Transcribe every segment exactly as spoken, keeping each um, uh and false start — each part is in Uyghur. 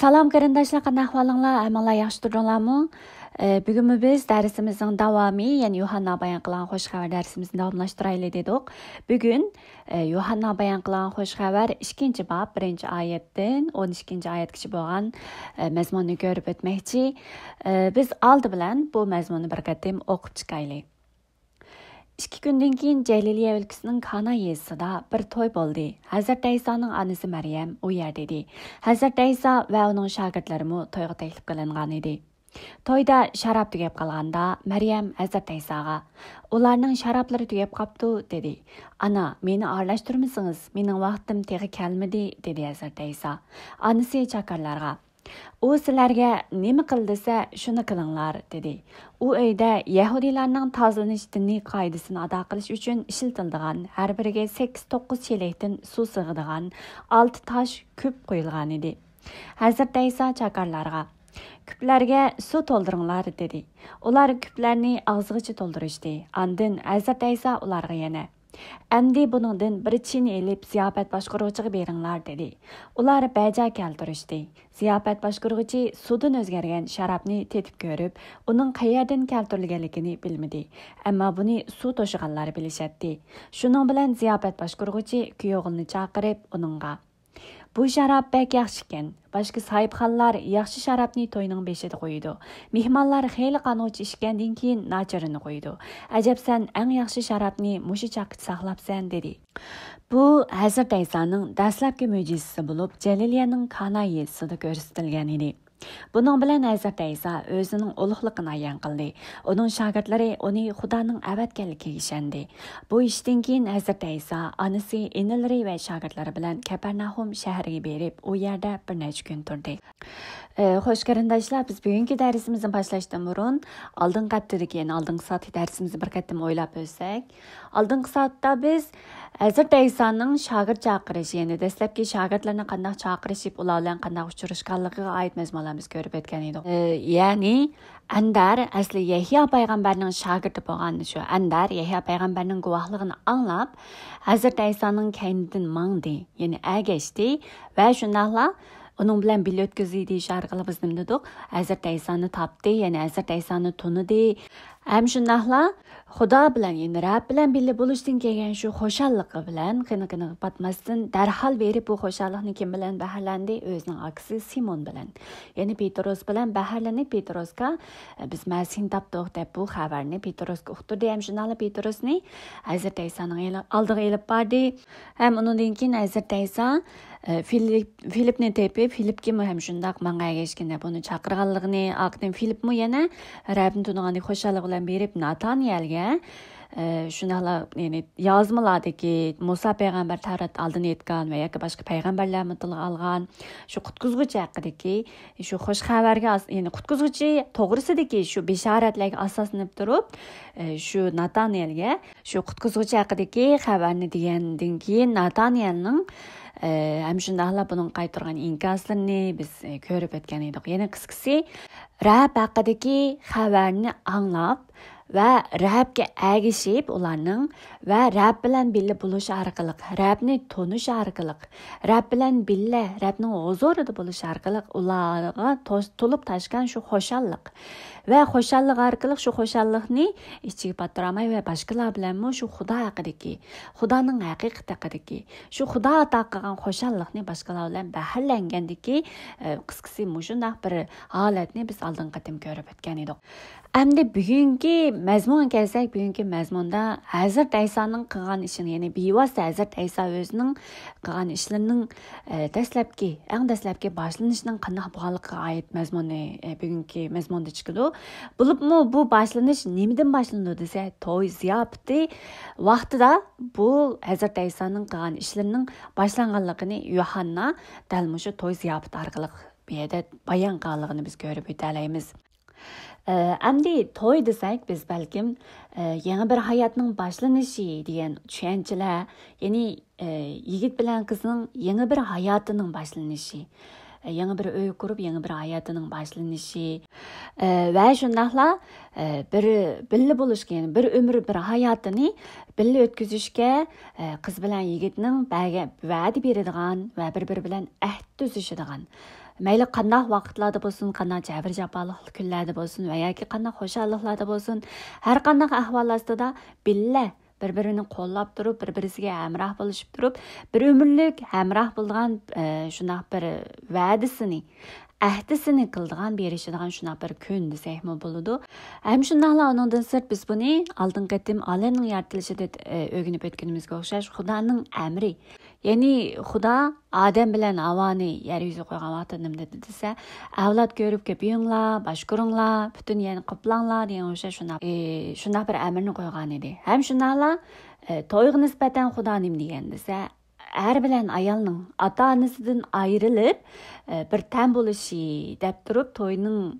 سالام قېرىنداشلار، قانداق ئەھۋالىڭلار؟ ھەممىڭلار ياخشى تۇردۇڭلارمۇ؟ ئە، بۈگۈنمۇ بىز دەرسىمىزنىڭ داۋامى، يەنى يوھاننا بايان قىلغان خۇش خەۋەر دەرسىمىزنى داۋاملاشتۇرايلى دېدۇق. بۈگۈن، ئە، يوھاننا بايان قىلغان خۇش خەۋەر ئىككىنچى باب بىرىنچى ئايەتتىن ئون ئىككىنچى ئايەتكىچە بولغان، ئە، مەزمۇننى كۆرۈپ ئۆتمەكچى. ئە، بىز ئالدى بىلەن بۇ مەزمۇننى بىر قېتىم ئوقۇپ چىقايلى. ئىككى كۈندىن كېيىن جەلىلىيە ئۆلكىسىنىڭ كانا يېزىسىدا بىر توي بولدى. ھەزرەت ئەيسانىڭ ئانىسى مەريەم ئۇ يەردە ئىدى. ھەزرەت ئەيسا ۋە ئۇنىڭ شاگىرتلىرىمۇ تويغا تەكلىپ قىلىنغان ئىدى. تويدا شاراب تۈگەپ قالغاندا، مەريەم ھەزرەت ئەيساغا، «ئۇلارنىڭ شارابلىرى تۈگەپ قاپتۇ» دېدى. «ئانا، مېنى ئارىلاشتۇرمىسىڭىز، مېنىڭ ۋاقتىم تېخى كەلمىدى» دېدى ھەزرەت ئەيسا. ئانىسى چاكارلارغا، «ئۇ سىلەرگە نېمە قىل دېسە، شۇنى قىلىڭلار» دېدى. ئۇ ئۆيدە يەھۇدىيلارنىڭ تازىلىنىش دىنىي قائىدىسىنى ئادا قىلىش ئۈچۈن ئىشلىتىلىدىغان ھەر بىرىگە سەككىز توققۇز چېلەكتىن سۇ سىغىدىغان ئالتە تاش كۈپ قويۇلغان ئىدى. ھەزرىتى ئەيسا چاكارلارغا، «كۈپلەرگە سۇ تولدۇرۇڭلار» دېدى. ئۇلار كۈپلەرنى ئاغزىغىچە تولدۇرۇشتى. ئاندىن ھەزرىتى ئەيسا ئۇلارغا يەنە، «ئەمدى بۇنىڭدىن بىر چىنە ئېلىپ، زىياپەت باشقۇرغۇچىغا بېرىڭلار» دېدى. ئۇلار بەجا كەلتۈرۈشتى. زىياپەت باشقۇرغۇچى سۇدىن ئۆزگەرگەن شارابنى تېتىپ كۆرۈپ، ئۇنىڭ قەيەردىن كەلتۈرۈلگەنلىكىنى بىلمىدى. ئەمما بۇنى سۇ توشۇغانلار بىلىشەتتى. شۇنىڭ بىلەن زىياپەت باشقۇرغۇچى كۈيئوغلىنى چاقىرىپ، ئۇنىڭغا، «بۇ شاراب بەك ياخشىكەن. باشقا ساھىبخانلار ياخشى شارابنى توينىڭ بېشىدا قويىدۇ. مېھمانلار خېلى قانغۇچە ئىچكەندىن كېيىن، ناچىرىنى قويىدۇ. ئەجەب، سەن ئەڭ ياخشى شارابنى مۇشۇ چاغقىچە ساقلاپسەن» دېدى. بۇ ھەزرىتى ئەيسانىڭ دەسلەپكى مۆجىزىسى بولۇپ، جەلىلىيەنىڭ كانا يېزىسىدا كۆرسىتىلگەن ئىدى. بۇنىڭ بىلەن ھەزرىتى ئەيسا ئۆزىنىڭ ئۇلۇغلۇقىنى ئايان قىلدى. ئۇنىڭ شاگىرتلىرى ئۇنى خۇدانىڭ ئەۋەتكەنلىكىگە ئىشەندى. بۇ ئىشتىن كېيىن ھەزرىتى ئەيسا ئانىسى، ئىنىلىرى ۋە شاگىرتلىرى بىلەن كەپەرناھۇم شەھىرىگە بېرىپ، ئۇ يەردە بىر نەچچە كۈن تۇردى. ئە، خوش قېرىنداشلار، بىز بۈگۈنكى دەرسىمىزنى باشلاشتىن بۇرۇن ئالدىنقى ھەپتىدىكى، يەنى ئالدىنقى سائەتتىكى دەرسىمىزنى بىر قېتىم ئويلاپ ئۆتسەك، ئالدىنقى سائەتتە بىز ھەزرىتى ئەيسانىڭ شاگىرت چاقىرىشى، يەنى دەسلەپكى شاگىرتلىرىنى قانداق چاقىرىشىپ، ئۇلار بىلەن قانداق ئۇچراشقانلىقىغا ئائىت مەزمۇنلارنى بىز كۆرۈپ ئۆتكەن ئىدۇق. ئە، يەنى ئەندەر ئەسلى يەھيا پەيغەمبەرنىڭ شاگىرتى بولغان شۇ ئەندەر يەھيا پەيغەمبەرنىڭ گۇۋاھلىقىنى ئاڭلاپ، ھەزرىتى ئەيسانىڭ كەينىدىن ماڭدى، يەنى ئەگەشتى ۋە شۇنداقلا ئۇنىڭ بىلەن بىللە ئۆتكۈزدى دېيىش ئارقىلىق بىز نېمە دېدۇق؟ ھەزرىتى ئەيسانى تاپتى، يەنى ھەزرىتى ئەيسانى تونۇدى. ھەم شۇنداقلا خۇدا بىلەن، يەنى رەب بىلەن بىللە بولۇشتىن كەلگەن شۇ خۇشاللىقى بىلەن قىنىقىنىغا پاتماستىن، دەرھال بېرىپ بۇ خۇشاللىقنى كىم بىلەن بەھرىلەندى؟ ئۆزىنىڭ ئاكىسى سىمون بىلەن. يەنى پېتروس بىلەن بەھرىلىنىپ، پېتروسقا، «بىز مەسىھنى تاپتۇق» دەپ بۇ خەۋەرنى پېتروسقا ئۇقتۇردى. ھەم شۇنداقلا پېتروسنى ھەزرىتى ئەيسانىڭ ئېلى-، ئالدىغا ئېلىپ باردى. ھەم ئۇنىڭدىن كېيىن ھەزرىتى ئەيسا، ئە، فىلىپ، فىلىپنى تېپىپ، فىلىپكىمۇ ھەم شۇنداق ماڭا ئەگەشكىن دەپ ئۇنى چاقىرغانلىقىنى، ئارقىدىن فىلىپمۇ يەنە رەبنى تونۇغاندەك خۇشاللىق بىلەن بېرىپ ناتانىيەلگە، ئە، شۇنداقلا، يەنى يازمىلاردىكى مۇسا پەيغەمبەر تەۋرات ئالدىن ئېيتقان ۋە ياكى باشقا پەيغەمبەرلەرمۇ تىلغا ئالغان شۇ قۇتقۇزغۇچى ھەققىدىكى شۇ خۇش خەۋەرگە ئاس-، يەنى قۇتقۇزغۇچى توغرىسىدىكى شۇ بېشارەتلەرگە ئاساسلىنىپ تۇرۇپ، ئە، شۇ ناتانىيەلگە شۇ قۇتقۇزغۇچى ھەققىدىكى خەۋەرنى دېگەندىن كېيىن، ناتانىيەلنىڭ، ئە، ھەم شۇنداقلا بۇنىڭغا قايتۇرغان ئىنكاسلىرىنى بىز، ئە، كۆرۈپ ئۆتكەن ئىدۇق. يەنى قىسقىسى، رەب ھەققىدىكى خەۋەرنى ئاڭلاپ ۋە رەبكە ئەگىشىپ ئۇلارنىڭ ۋە رەب بىلەن بىللە بولۇش ئارقىلىق، رەبنى تونۇش ئارقىلىق، رەب بىلەن بىللە، رەبنىڭ ھۇزۇرىدا بولۇش ئارقىلىق ئۇلارغا توس-، تولۇپ تاشقان شۇ خۇشاللىق ۋە خۇشاللىق ئارقىلىق شۇ خۇشاللىقنى ئىچىگە پاتتۇرالماي ۋە باشقىلار بىلەنمۇ شۇ خۇدا ھەققىدىكى، خۇدانىڭ ھەقىقىتى ھەققىدىكى، شۇ خۇدا ئاتا قىلغان خۇشاللىقنى باشقىلار بىلەن بەھرىلەنگەندىكى، ئە، قىسقىسى مۇشۇنداق بىر ھالەتنى بىز ئالدىنقى قېتىم كۆرۈپ ئۆتكەن ئىدۇق. ئەمدى بۈگۈنكى مەزمۇنغا كەلسەك، بۈگۈنكى مەزمۇندا ھەزرىتى ئەيسانىڭ قىلغان ئىشىنى، يەنى بىۋاسىتە ھەزرىتى ئەيسا ئۆزىنىڭ قىلغان ئىشلىرىنىڭ، ئە، دەسلەپكى، ئەڭ دەسلەپكى باشلىنىشىنىڭ قانداق بولغانلىقىغا ئائىت مەزمۇنى، ئە، بۈگۈنكى مەزمۇندا چىقىدۇ. بولۇپمۇ بۇ باشلىنىش نېمىدىن باشلىنىدۇ دېسە، توي زىياپىتى ۋاقتىدا بۇ ھەزرىتى ئەيسانىڭ قىلغان ئىشلىرىنىڭ باشلانغانلىقىنى يوھاننا دەل مۇشۇ توي زىياپىتى ئارقىلىق بۇ يەردە بايان قىلغانلىقىنى بىز كۆرۈپ ئۆتەلەيمىز. ئە، ئەمدى توي دېسەك، بىز بەلكىم، ئە، يېڭى بىر ھاياتنىڭ باشلىنىشى دېگەن چۈشەنچىلەر، يەنى، ئە، يىگىت بىلەن قىزنىڭ يېڭى بىر ھاياتىنىڭ باشلىنىشى، يېڭى بىر ئۆي قۇرۇپ، يېڭى بىر ھاياتىنىڭ باشلىنىشى، ئە، ۋە شۇنداقلا، ئە، بىر بىللە بولۇشقا، يەنى بىر ئۆمۈر، بىر ھاياتىنى بىللە ئۆتكۈزۈشكە، ئە، قىز بىلەن يىگىتنىڭ بەرگەن، ۋەدە بېرىدىغان ۋە بىر-بىرى بىلەن ئەھدى تۈزۈشىدىغان. مەيلى قانداق ۋاقىتلاردا بولسۇن، قانداق جەبىر-جاپالىق كۈنلەردە بولسۇن ۋە ياكى قانداق خۇشاللىقلاردا بولسۇن، ھەر قانداق ئەھۋال ئاستىدا بىللە بىر-بىرىنى قوللاپ تۇرۇپ، بىر-بىرسىگە ھەمراھ بولۇشۇپ تۇرۇپ، بىر ئۆمۈرلۈك ھەمراھ بولىدىغان، ئە، شۇنداق بىر ۋەدىسىنى، ئەھدىسىنى قىلىدىغان، بېرىشىدىغان شۇنداق بىر كۈن دېسەكمۇ بولىدۇ. ھەم شۇنداقلا ئۇنىڭدىن سىرت بىز بۇنى ئالدىنقى قېتىم ئالەمنىڭ يارىتىلىشىدا، ئە، ئۆگىنىپ ئۆتكىنىمىزگە ئوخشاش خۇدانىڭ ئەمرى. يەنى خۇدا ئادەم بىلەن ھاۋانى يەر يۈزىگە قويغان ۋاقتىدا نېمە دېدى دېسە، ئەۋلاد كۆرۈپ كۆپىيىڭلار، باشقۇرۇڭلار، پۈتۈن يەرنى قاپلاڭلار دېگەن ئوخشاش شۇنداق، ئى، شۇنداق بىر ئەمرنى قويغان ئىدى. ھەم شۇنداقلا، ئى، تويغا نىسبەتەن خۇدا نېمە دېگەن دېسە، ئەر بىلەن ئايالنىڭ ئاتا-ئانىسىدىن ئايرىلىپ، ئى، بىر تەن بولۇشى دەپ تۇرۇپ، توينىڭ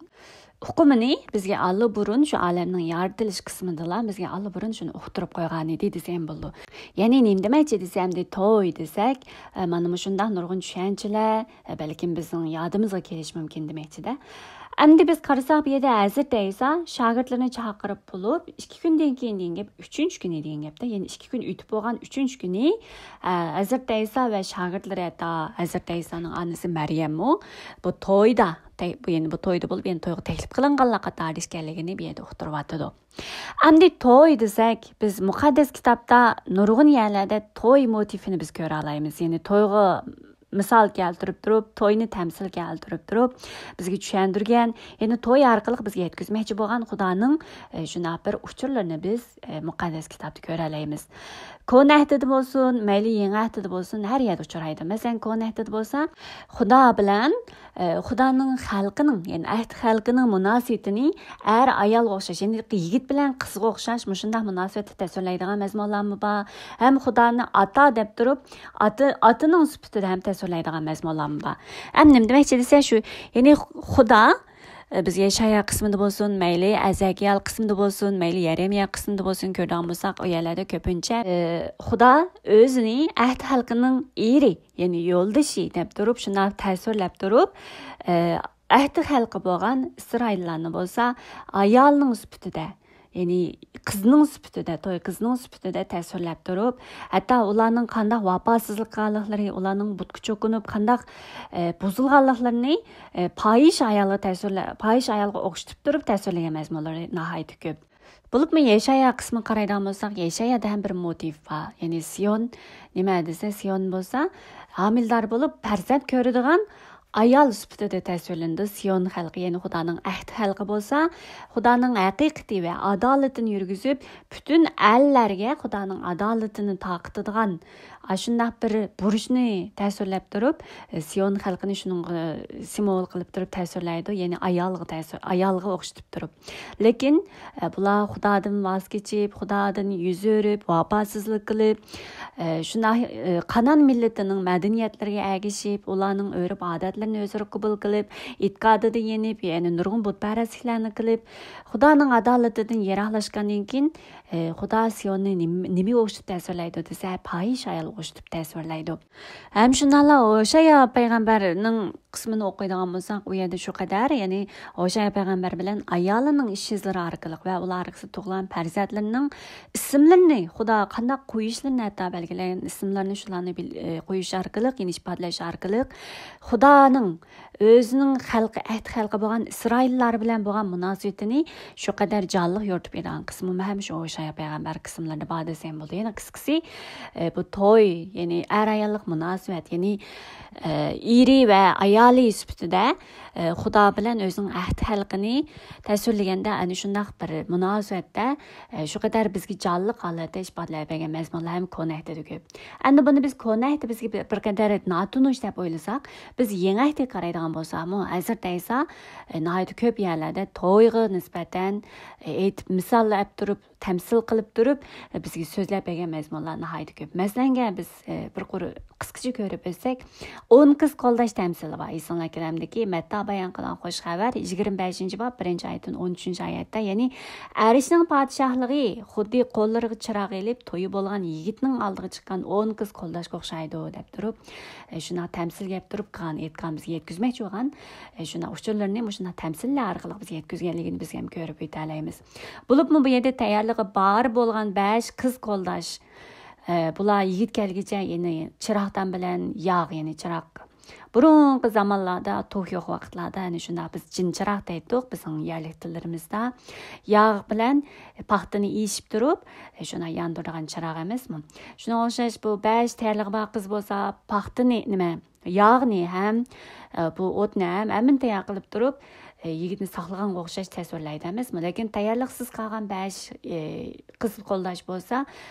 ئۇقۇمىنى بىزگە ئاللىبۇرۇن شۇ ئالەمنىڭ يارىتىلىش قىسمىدىلا بىزگە ئاللىبۇرۇن شۇنى ئۇقتۇرۇپ قويغان ئىدى دېسەم بولىدۇ. يەنى نېمە دېمەكچى دېسە، ئەمدى توي دېسەك، ئە، مانا مۇشۇنداق نۇرغۇن چۈشەنچىلەر، ئە، بەلكىم بىزنىڭ يادىمىزغا كېلىشى مۇمكىن دېمەكچىدە. ئەمدى بىز قارىساق، بۇ يەردە ھەزرىتى ئەيسا شاگىرتلىرىنى چاقىرىپ بولۇپ، ئىككى كۈندىن كېيىن دېگەن گەپ، ئۈچىنچى كۈنى دېگەن گەپتە، يەنى ئىككى كۈن ئۆتۈپ بولغان ئۈچىنچى كۈنى، ئە، ھەزرىتى ئەيسا ۋە شاگىرتلىرى، ھەتتا ھەزرىتى ئەيسانىڭ ئانىسى مەريەممۇ بۇ تويدا، تەي-، بۇ يەنى بۇ تويدا بولۇپ، يەنى تويغا تەكلىپ قىلىنغانلار قاتارىدا ئىكەنلىكىنى بۇ يەردە ئۇقتۇرۇۋاتىدۇ. ئەمدى توي دېسەك، بىز مۇقەددەس كىتابتا نۇرغۇن يەرلەردە توي موتىفىنى بىز كۆرەلەيمىز. يەنى تويغا مىسال كەلتۈرۈپ تۇرۇپ، توينى تەمسىل كەلتۈرۈپ تۇرۇپ، بىزگە چۈشەندۈرگەن، يەنى توي ئارقىلىق بىزگە يەتكۈزمەكچى بولغان خۇدانىڭ، ئە، شۇنداق بىر ئۇچۇرلىرىنى بىز، ئە، مۇقەددەس كىتابتا كۆرەلەيمىز. كونا ئەھدىدە بولسۇن، مەيلى يېڭى ئەھدىدە بولسۇن، ھەر يەردە ئۇچرايدۇ. مەسىلەن، كونا ئەھدىدە بولسا، خۇدا بىلەن، ئە، خۇدانىڭ خەلقىنىڭ، يەنى ئەھدى خەلقىنىڭ مۇناسىۋىتىنى ئەر ئايالغا ئوخشاش، يەنى يىگىت بىلەن قىزغا ئوخشاش مۇشۇنداق مۇناسىۋەتتە تەسۋىرلەيدىغان مەزمۇنلارمۇ بار. ھەم خۇدانى ئاتا دەپ تۇرۇپ، ئاتا، ئاتىنىڭ سۈپىتىدە ھەم تەسۋىرلەيدىغان مەزمۇنلارمۇ بار. ھەم نېمە دېمەكچى دېسە، شۇ، يەنى خۇدا، ئە، بىز يەشايا قىسمىدا بولسۇن، مەيلى ئەزەكىيەل قىسمىدا بولسۇن، مەيلى يەرمىيا قىسمىدا بولسۇن، كۆرىدىغان بولساق، ئۇ يەرلەردە كۆپىنچە، ئە، خۇدا ئۆزىنى ئەھدى خەلقىنىڭ ئېرى، يەنى يولدىشى دەپ تۇرۇپ، شۇنداق تەسۋىرلەپ تۇرۇپ، ئە، ئەھدى خەلقى بولغان ئىسرائىللارنى بولسا ئايالنىڭ سۈپىتىدە، يەنى قىزنىڭ سۈپىتىدە، توي قىزنىڭ سۈپىتىدە تەسۋىرلەپ تۇرۇپ، ھەتتا ئۇلارنىڭ قانداق ۋاپاسىزلىق قىلغانلىقلىرى، ئۇلارنىڭ بۇتقا چوكۇنۇپ قانداق، ئە، بۇزۇلغانلىقلىرىنى، ئە، پاھىش ئايالغا تەسۋىرلە-، پاھىش ئايالغا ئوخشىتىپ تۇرۇپ تەسۋىرلىگەن مەزمۇنلىرى ناھايىتى كۆپ. بولۇپمۇ يەشايا قىسمىغا قارايدىغان بولساق، يەشايادا ھەم بىر موتىف بار. يەنى سىيون، نېمە دېسە، سىيون بولسا ھامىلىدار بولۇپ پەرزەنت كۆرىدىغان ئايال سۈپىتىدە تەسۋىرلىنىدۇ. سىيون خەلقى، يەنى خۇدانىڭ ئەھدى خەلقى بولسا، خۇدانىڭ ھەقىقىتى ۋە ئادالىتىنى يۈرگۈزۈپ، پۈتۈن ئەللەرگە خۇدانىڭ ئادالىتىنى تارقىتىدىغان ئاشۇنداق بىر بۇرچنى تەسۋىرلەپ تۇرۇپ، سىيون خەلقىنى شۇنىڭغا سىمۋول قىلىپ تۇرۇپ تەسۋىرلەيدۇ. يەنى ئايالغا تەسۋىر-، ئايالغا ئوخشىتىپ تۇرۇپ. لېكىن، ئە، بۇلار خۇدادىن ۋاز كېچىپ، خۇدادىن يۈز ئۆرۈپ، ۋاپاسىزلىق قىلىپ، ئە، شۇنداق، ئە، قانان مىللىتىنىڭ مەدەنىيەتلىرىگە ئەگىشىپ، ئۇلارنىڭ ئۆرپ-ئادەتلىرىنى ئۆزلىرى قوبۇل قىلىپ، ئېتىقادىدا يېنىپ، يەنى نۇرغۇن بۇتپەرەسلىكلەرنى قىلىپ، خۇدانىڭ ئادالىتىدىن يىراقلاشقاندىن كېيىن، ئە، خۇدا سىيوننى نېمە، نېمىگە ئوخشىتىپ تەسۋىرلەيدۇ دېسە، پاھىش ئايالغا ئوخشىتىپ تەسۋىرلەيدۇ. ھەم شۇنداقلا ھوشەيا پەيغەمبەرنىڭ قىسمىنى ئوقۇيدىغان بولساق، ئۇ يەردە شۇ قەدەر، يەنى ھوشەيا پەيغەمبەر بىلەن ئايالىنىڭ ئىش ئىزلىرى ئارقىلىق ۋە ئۇلار ئارقىسىدا تۇغۇلغان پەرزەنتلىرىنىڭ ئىسىملىرىنى، خۇدا قانداق قويۇشلىرىنى ھەتتا بەلگىلەنگەن ئىسىملارنى شۇلارنى بىل-، ئە، قويۇش ئارقىلىق، يەنى ئىپادىلەش ئارقىلىق خۇدانىڭ ئۆزىنىڭ خەلقى، ئەھدى خەلقى بولغان ئىسرائىللار بىلەن بولغان مۇناسىۋىتىنى شۇ قەدەر جانلىق يورۇتۇپ بېرىدىغان قىسمىمۇ ھەم شۇ ھوشەيا پەيغەمبەر قىسىملىرىدا بار دېسەم بولىدۇ. يەنى قىسقىسى، ئە، بۇ توي، يەنى ئەر-ئاياللىق مۇناسىۋەت، يەنى، ئە، ئېرى ۋە ئايالى سۈپىتىدە، ئە، خۇدا بىلەن ئۆزىنىڭ ئەھدى خەلقىنى تەسۋىرلىگەندە ئەنە شۇنداق بىر مۇناسىۋەتتە، ئە، شۇ قەدەر بىزگە جانلىق ھالەتتە ئىپادىلەپ بەرگەن مەزمۇنلار ھەم كونا ئەھدىدە كۆپ. ئەمدى بۇنى بىز كونا ئەھدى بىزگە بىر، بىر قەدەر ناتونۇش دەپ ئويلىساق، بىز يېڭى ئەھدىگە قارايدىغان بولساقمۇ، ھەزرىتى ئەيسا، ئە، ناھايىتى كۆپ يەرلەردە تويغا نىسبەتەن، ئە، ئېيتىپ، مىساللار ئەپ تۇرۇپ، تەمسىل قىلىپ تۇرۇپ، بىزگە سۆزلەپ بەرگەن مەزمۇنلار ناھايىتى كۆپ. مەسىلەنگە، بىز، ئە، بىر قۇر قىسقىچە كۆرۈپ ئۆتسەك، ئون قىز قولداش تەمسىلى بار. ئېسىڭلارغا كېلەمدىكى، مەتتا بايان قىلغان خوش خەۋەر، يىگىرمە بەشىنچى باب، بىرىنچى ئايەتتىن ئون ئۈچىنچى ئايەتتە، يەنى ئەرشنىڭ پادىشاھلىقى خۇددى قوللىرىغا چىراغ ئېلىپ، تويى بولغان يىگىتنىڭ ئالدىغا چىققان ئون قىز قولداشقا ئوخشايدۇ، دەپ تۇرۇپ، ئە، شۇنداق تەمسىل گەپ تۇرۇپ قىلغان، ئېيتقان، بىزگە يەتكۈزمەكچى بولغان، ئە، شۇنداق ئۇچۇرلىرىنى مۇشۇنداق تەمسىللەر ئارقىلىق بىزگە يەتكۈزگەنلىكىنى بىز ھەم كۆرۈپ ئۆتەلەيمىز. بولۇپمۇ بۇ يەردە تەييارلىقى بار بولغان بەش قىز قولداش، ئە، بۇلار يىگىت كەلگۈچە يەنى چىراغدان بىلەن ياغ، يەنى چىراغ. بۇرۇنقى زامانلاردا، توك يوق ۋاقىتلاردا، يەنى شۇنداق بىز جىن چىراغ دەيتتۇق بىزنىڭ يەرلىك تىللىرىمىزدا. ياغ بىلەن پاختىنى ئېشىپ تۇرۇپ، شۇنداق ياندۇرىدىغان چىراغ ئەمەسمۇ؟ شۇنىڭغا ئوخشاش بۇ بەش تەييارلىقى بار قىز بولسا، پاختىنى، نېمە، ياغنى ھەم، ئە، بۇ ئوتنى ھەم ھەممىنى تەييار قىلىپ تۇرۇپ، ئە، يىگىتنى ساقلىغانغا ئوخشاش تەسۋىرلەيدۇ ئەمەسمۇ؟ لېكىن تەييارلىقسىز قالغان بەش، ئە، قىز قولداش بولسا،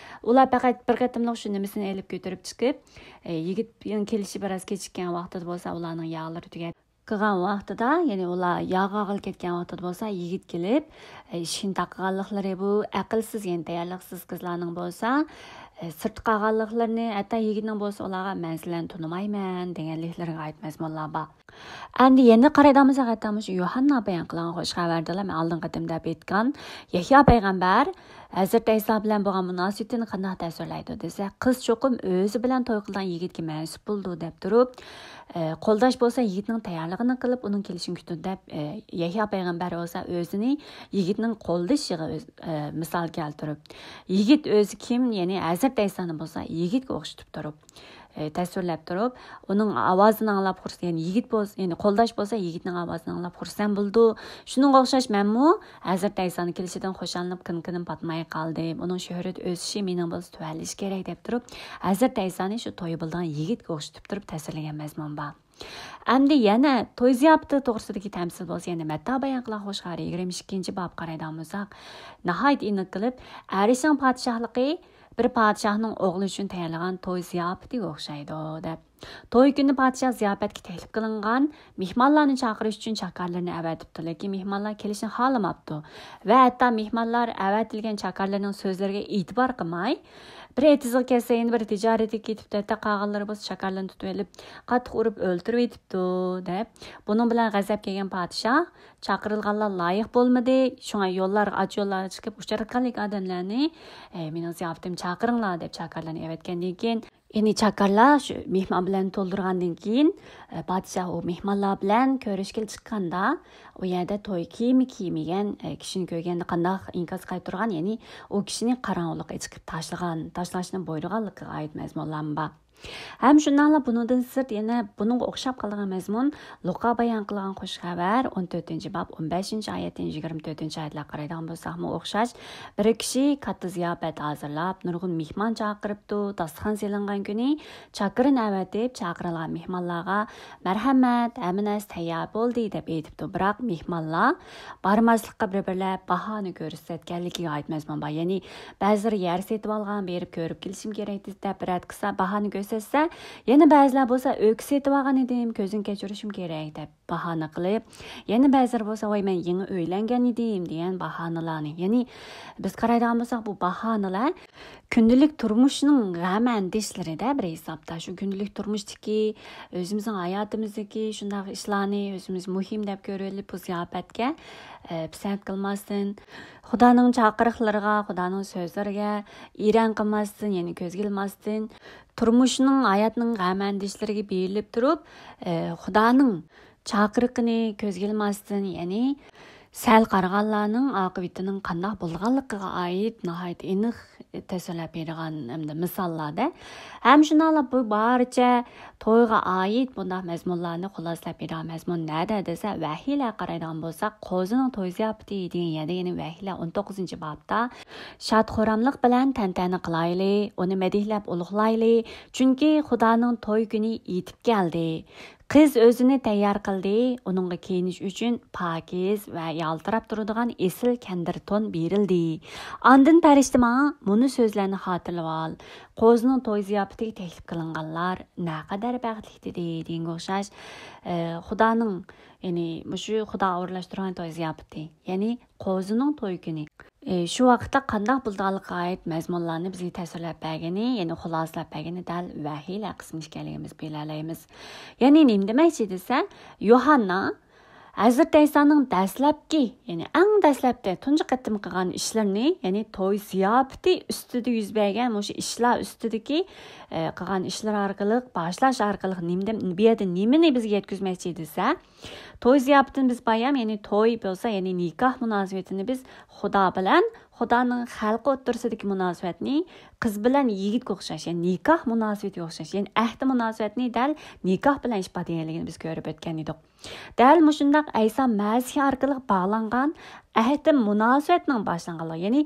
ئۇلار پەقەت بىر قېتىملىق شۇ نېمىسىنى ئېلىپ كۆتۈرۈپ چىقىپ، ئە، يىگىتنىڭ كېلىشى بىراز كېچىككەن ۋاقتىدا بولسا، ئۇلارنىڭ ياغلىرى تۈگەپ قىلغان ۋاقتىدا، يەنى ئۇلار ياغ ئالغىلى كەتكەن ۋاقتىدا بولسا، يىگىت كېلىپ، ئە، ئىشىكنى تاقىغانلىقلىرى، بۇ ئەقىلسىز، يەنى تەييارلىقسىز قىزلارنىڭ بولسا، ئە، سىرتقا قالغانلىقلىرىنى، ھەتتا يىگىتنىڭ بولسا ئۇلارغا «مەن سىلەرنى تونۇمايمەن» دېگەنلىكلىرىگە ئائىت مەزمۇنلار بار. ئەمدى يەنە قارايدىغان بولساق، ھەتتا مۇشۇ يوھاننا بايان قىلغان خوش خەۋەردىلا، مەن ئالدىنقى قېتىم دەپ ئېيتقان، يەھيا پەيغەمبەر ھەزرىتى ئەيسا بىلەن بولغان مۇناسىۋىتىنى قانداق تەسۋىرلەيدۇ دېسە، قىز چوقۇم ئۆزى بىلەن توي قىلىدىغان يىگىتكە مەنسۇپ بولىدۇ دەپ تۇرۇپ، ئە، قولداش بولسا يىگىتنىڭ تەييارلىقىنى قىلىپ، ئۇنىڭ كېلىشىنى كۈتىدۇ دەپ، ئە، يەھيا پەيغەمبەر بولسا ئۆزىنى يىگىتنىڭ قولدىشىغا ئۆز-، ئە، مىسال كەلتۈرۈپ، يىگىت ئۆزى كىم، يەنى ھەزرىتى ئەيسانى بولسا يىگىتكە ئوخشىتىپ تۇرۇپ، ئە، تەسۋىرلەپ تۇرۇپ، ئۇنىڭ ئاۋازىنى ئاڭلاپ خۇرس-، يەنى يىگىت بولسا، يەنى قولداش بولسا يىگىتنىڭ ئاۋازىنى ئاڭلاپ خۇرسەن بولىدۇ. شۇنىڭغا ئوخشاش مەنمۇ ھەزرىتى ئەيسانىڭ كېلىشىدىن خۇشاللىنىپ كۈن-كۈنۈم پاتماي قالدىم. ئۇنىڭ شۆھرىتى ئۆسۈشى، مېنىڭ بولسا تۆۋەنلىشى كېرەك دەپ تۇرۇپ، ھەزرىتى ئەيسانى شۇ تويى بولىدىغان يىگىتكە ئوخشىتىپ تۇرۇپ تەسۋىرلىگەن مەزمۇن بار. ئەمدى يەنە توي زىياپىتى توغرىسىدىكى تەمسىل بولسا، يەنە مەتتا بايان قىلغان خوش خەۋەر يىگىرمە ئىككىنچى باب قارايدىغان بولساق، ناھايىتى ئېنىق قىلىپ، ئەرشنىڭ پادىشاھلىقى بىر پادىشاھنىڭ ئوغلى ئۈچۈن تەييارلىغان توي زىياپىتىگە ئوخشايدۇ، دەپ. توي كۈنى پادىشاھ زىياپەتكە تەكلىپ قىلىنغان مېھمانلارنى چاقىرىش ئۈچۈن چاكارلىرىنى ئەۋەتىپتۇ، لېكىن مېھمانلار كېلىشنى خالىماپتۇ ۋە ھەتتا مېھمانلار ئەۋەتىلگەن چاكارلىرىنىڭ سۆزلىرىگە ئېتىبار قىلماي، بىر ئېتىزغا كەتسە، يەنە بىر تىجارەتكە كېتىپتۇ، ھەتتا قالغانلىرى بولسا چاكارلىرىنى تۇتۇۋېلىپ، قاتتىق ئۇرۇپ ئۆلتۈرۈۋېتىپتۇ، دەپ. بۇنىڭ بىلەن غەزەپ كەلگەن پادىشاھ، چاقىرىلغانلار لايىق بولمىدى، شۇڭا يوللارغا، ئاچ يوللارغا چىقىپ ئۇچراتقانلىك ئادەملەرنى، ئە، مېنىڭ زىياپىتىمگە چاقىرىڭلار، دەپ چاكارلارنى ئەۋەتكەندىن كېيىن، يەنى چاكارلار شۇ مېھمان بىلەن تولدۇرغاندىن كېيىن، ئە، پادىشاھ ئۇ مېھمانلار بىلەن كۆرۈشكىلى چىققاندا، ئۇ يەردە توي كىيىمى كىيمىگەن، ئە، كىشىنى كۆرگەندە قانداق ئىنكاس قايتۇرغان، يەنى ئۇ كىشىنى قاراڭغۇلۇققا چىقىپ تاشلىغان، تاشلاشنى بۇيرۇغانلىقىغا ئائىت مەزمۇنلارمۇ بار. ھەم شۇنداقلا بۇنىڭدىن سىرت يەنە بۇنىڭغا ئوخشاپ قالىدىغان مەزمۇن لۇقا بايان قىلغان خوش خەۋەر ئون تۆتىنچى باب ئون بەشىنچى ئايەتتىن يىگىرمە تۆتىنچى ئايەتلەرگە قارايدىغان بولساقمۇ ئوخشاش، بىر كىشى كاتتا زىياپەت ھازىرلاپ، نۇرغۇن مېھمان چاقىرىپتۇ، داستىخان سېلىنغان كۈنى چاكىرىنى ئەۋەتىپ، چاقىرىلغان مېھمانلارغا، «مەرھەمەت، ھەممە نەرسە تەييار بولدى» دەپ ئېيتىپتۇ. بىراق مېھمانلار بارماسلىققا بىر-بىرلەپ باھانە كۆرسەتكەنلىكىگە ئائىت مەزمۇن بار. يەنى بەزىلىرى يەر سېتىۋالغان، بېرىپ كۆرۈپ كېلىشىم كېرەك دەپ رەت قىلسا، باھانە كۆرسەتسە، يەنە بەزىلەر بولسا ئۆكە سېتىۋالغان ئىدىم، كۆزدىن كەچۈرۈشۈم كېرەك دەپ باھانە قىلىپ، يەنە بەزىلەر بولسا، ۋاي، مەن يېڭى ئۆيلەنگەن ئىدىم دېگەن باھانىلارنى. يەنى بىز قارايدىغان بولساق، بۇ باھانىلەر كۈندىلىك تۇرمۇشنىڭ غەم ئەندىشىلىرىدە بىر ھېسابتا. شۇ كۈندىلىك تۇرمۇشتىكى، ئۆزىمىزنىڭ ھاياتىمىزدىكى شۇنداق ئىشلارنى ئۆزىمىز مۇھىم دەپ كۆرۈۋېلىپ، بۇ زىياپەتكە، ئە، پىسەنت قىلماستىن، خۇدانىڭ چاقىرىقلىرىغا، خۇدانىڭ سۆزلىرىگە ئېرەن قىلماستىن، يەنى كۆزگە ئىلماستىن، تۇرمۇشنىڭ، ھاياتنىڭ غەم ئەندىشىلىرىگە بېرىلىپ تۇرۇپ، ئە، خۇدانىڭ چاقىرىقىنى كۆزگە ئىلماستىن، يەنى سەل قارىغانلارنىڭ ئاقىۋىتىنىڭ قانداق بولىدىغانلىقىغا ئائىت ناھايىتى ئېنىق تەسۋىرلەپ بېرىدىغان ھەمدە مىساللاردا. ھەم شۇنداقلا بۇ بارچە تويغا ئائىت بۇنداق مەزمۇنلارنى خۇلاسىلەپ بېرىدىغان مەزمۇن نەدە دېسە، ۋەھىيلەرگە قارايدىغان بولساق، قوزىنىڭ توي زىياپىتى دېگەن يەردە، يەنى ۋەھىيلەر ئون توققۇزىنچى بابتا، شاد-خۇراملىق بىلەن تەنتەنە قىلايلى، ئۇنى مەدھىيلەپ ئۇلۇغلايلى، چۈنكى خۇدانىڭ توي كۈنى يېتىپ كەلدى. قىز ئۆزىنى تەييار قىلدى، ئۇنىڭغا كىيىنىش ئۈچۈن پاكىز ۋە يالتىراپ تۇرىدىغان ئېسىل كەندىر تون بېرىلدى. ئاندىن پەرىشتە ماڭا مۇنۇ سۆزلەرنى خاتىرىلىۋال، قوزىنىڭ توي زىياپىتىگە تەكلىپ قىلىنغانلار نەقەدەر بەختلىك دېدى، دېگەنگە ئوخشاش، ئە، خۇدانىڭ، يەنى مۇشۇ خۇدا ئورۇنلاشتۇرغان توي زىياپىتى، يەنى قوزىنىڭ توي كۈنى. ئى، شۇ ۋاقىتتا قانداق بولىدىغانلىقىغا ئائىت مەزمۇنلارنى بىزگە تەسۋىرلەپ بەرگىنى، يەنى خۇلاسىلەپ بەرگىنى دەل ۋەھىيلەر قىسمى ئىكەنلىكىنى بىز بىلەلەيمىز. يەنى نېمە دېمەكچى دېسە، يوھاننا ھەزرىتى ئەيسانىڭ دەسلەپكى، يەنى ئەڭ دەسلەپتە تۇنجى قېتىم قىلغان ئىشلىرىنى، يەنى توي زىياپىتى ئۈستىدە يۈز بەرگەن مۇشۇ ئىشلار ئۈستىدىكى، ئى، قىلغان ئىشلىرى ئارقىلىق، باشلاش ئارقىلىق نېمىدە، بۇ يەردە نېمىنى بىزگە يەتكۈزمەكچى دېسە، توي زىياپىتىنى بىز بايام، يەنى توي بولسا، يەنى نىكاھ مۇناسىۋىتىنى بىز خۇدا بىلەن، خۇدانىڭ خەلقى ئوتتۇرىسىدىكى مۇناسىۋەتنى قىز بىلەن يىگىتكە ئوخشاش، يەنى نىكاھ مۇناسىۋىتىگە ئوخشاش، يەنى ئەھدى مۇناسىۋەتنى دەل نىكاھ بىلەن ئىپادىلىگەنلىكىنى بىز كۆرۈپ ئۆتكەن ئىدۇق. دەل مۇشۇنداق ئەيسا مەسىھ ئارقىلىق باغلانغان ئەھدى مۇناسىۋەتنىڭ باشلانغانلىقى، يەنى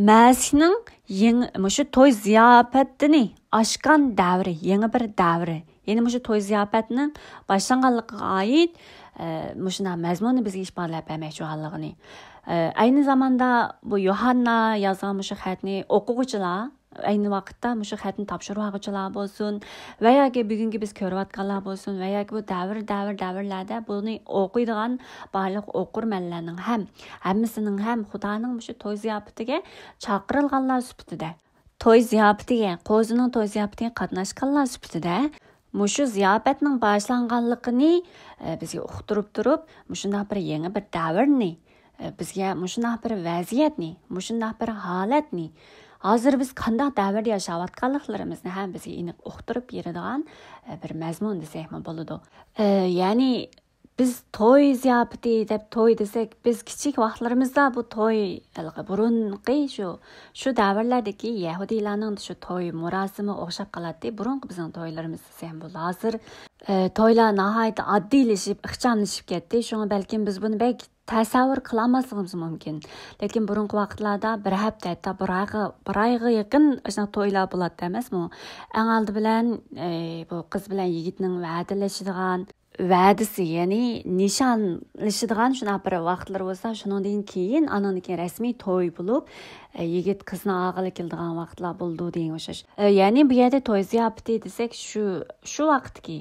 مەسىھنىڭ يېڭى، مۇشۇ توي زىياپىتىنى ئاچقان دەۋرى، يېڭى بىر دەۋرى. يەنى مۇشۇ توي زىياپەتنىڭ باشلانغانلىقىغا ئائىت، ئە، مۇشۇنداق مەزمۇننى بىزگە ئىپادىلەپ بەرمەكچى بولغانلىقىنى. ئە، ئەينى زاماندا بۇ يوھاننا يازغان مۇشۇ خەتنى ئوقۇغۇچىلار، ئەينى ۋاقىتتا مۇشۇ خەتنى تاپشۇرۇۋالغۇچىلار بولسۇن ۋە ياكى بۈگۈنكى بىز كۆرۈۋاتقانلار بولسۇن ۋە ياكى بۇ دەۋر، دەۋر، دەۋرلەردە بۇنى ئوقۇيدىغان بارلىق ئوقۇرمەنلەرنىڭ ھەم ھەممىسىنىڭ ھەم خۇدانىڭ مۇشۇ توي زىياپىتىگە چاقىرىلغانلار سۈپىتىدە، توي زىياپىتىگە، قوزىنىڭ توي زىياپىتىگە قاتناشقانلار سۈپىتىدە، مۇشۇ زىياپەتنىڭ باشلانغانلىقىنى، ئە، بىزگە ئۇقتۇرۇپ تۇرۇپ، مۇشۇنداق بىر يېڭى بىر دەۋرنى، ئە، بىزگە مۇشۇنداق بىر ۋەزىيەتنى، مۇشۇنداق بىر ھالەتنى، ھازىر بىز قانداق دەۋردە ياشاۋاتقانلىقلىرىمىزنى ھەم بىزگە ئېنىق ئۇقتۇرۇپ بېرىدىغان، ئە، بىر مەزمۇن دېسەكمۇ بولىدۇ. ئە، يەنى بىز توي زىياپىتى دەپ توي دېسەك، بىز كىچىك ۋاقىتلىرىمىزدا بۇ توي، ھېلىقى بۇرۇنقى شۇ، شۇ دەۋرلەردىكى يەھۇدىيلارنىڭ شۇ توي مۇراسىمىغا ئوخشاپ قالاتتى. بۇرۇنقى بىزنىڭ تويلىرىمىز دېسەم بولىدۇ. ھازىر، ئە، تويلار ناھايىتى ئاددىيلىشىپ، ئىخچاملىشىپ كەتتى. شۇڭا بەلكىم بىز بۇنى بەك تەسەۋۋۇر قىلالماسلىقىمىز مۇمكىن. لېكىن بۇرۇنقى ۋاقىتلاردا بىر ھەپتە، ھەتتا بىر ئايغا، بىر ئايغا يېقىن ئاشۇنداق تويلار بولاتتى ئەمەسمۇ؟ ئەڭ ئالدى بىلەن، ئى، بۇ قىز بىلەن يىگىتنىڭ ۋەدىلىشىدىغان، ۋەدىسى، يەنى نىشانلىشىدىغان شۇنداق بىر ۋاقىتلىرى بولسا، شۇنىڭدىن كېيىن، ئانىڭدىن كېيىن رەسمىي توي بولۇپ، ئى، يىگىت قىزنى ئالغىلى كېلىدىغان ۋاقىتلار بولىدۇ دېگەن ئوخشاش. ئى، يەنى بۇ يەردە توي زىياپىتى دېسەك، شۇ، شۇ ۋاقىتتىكى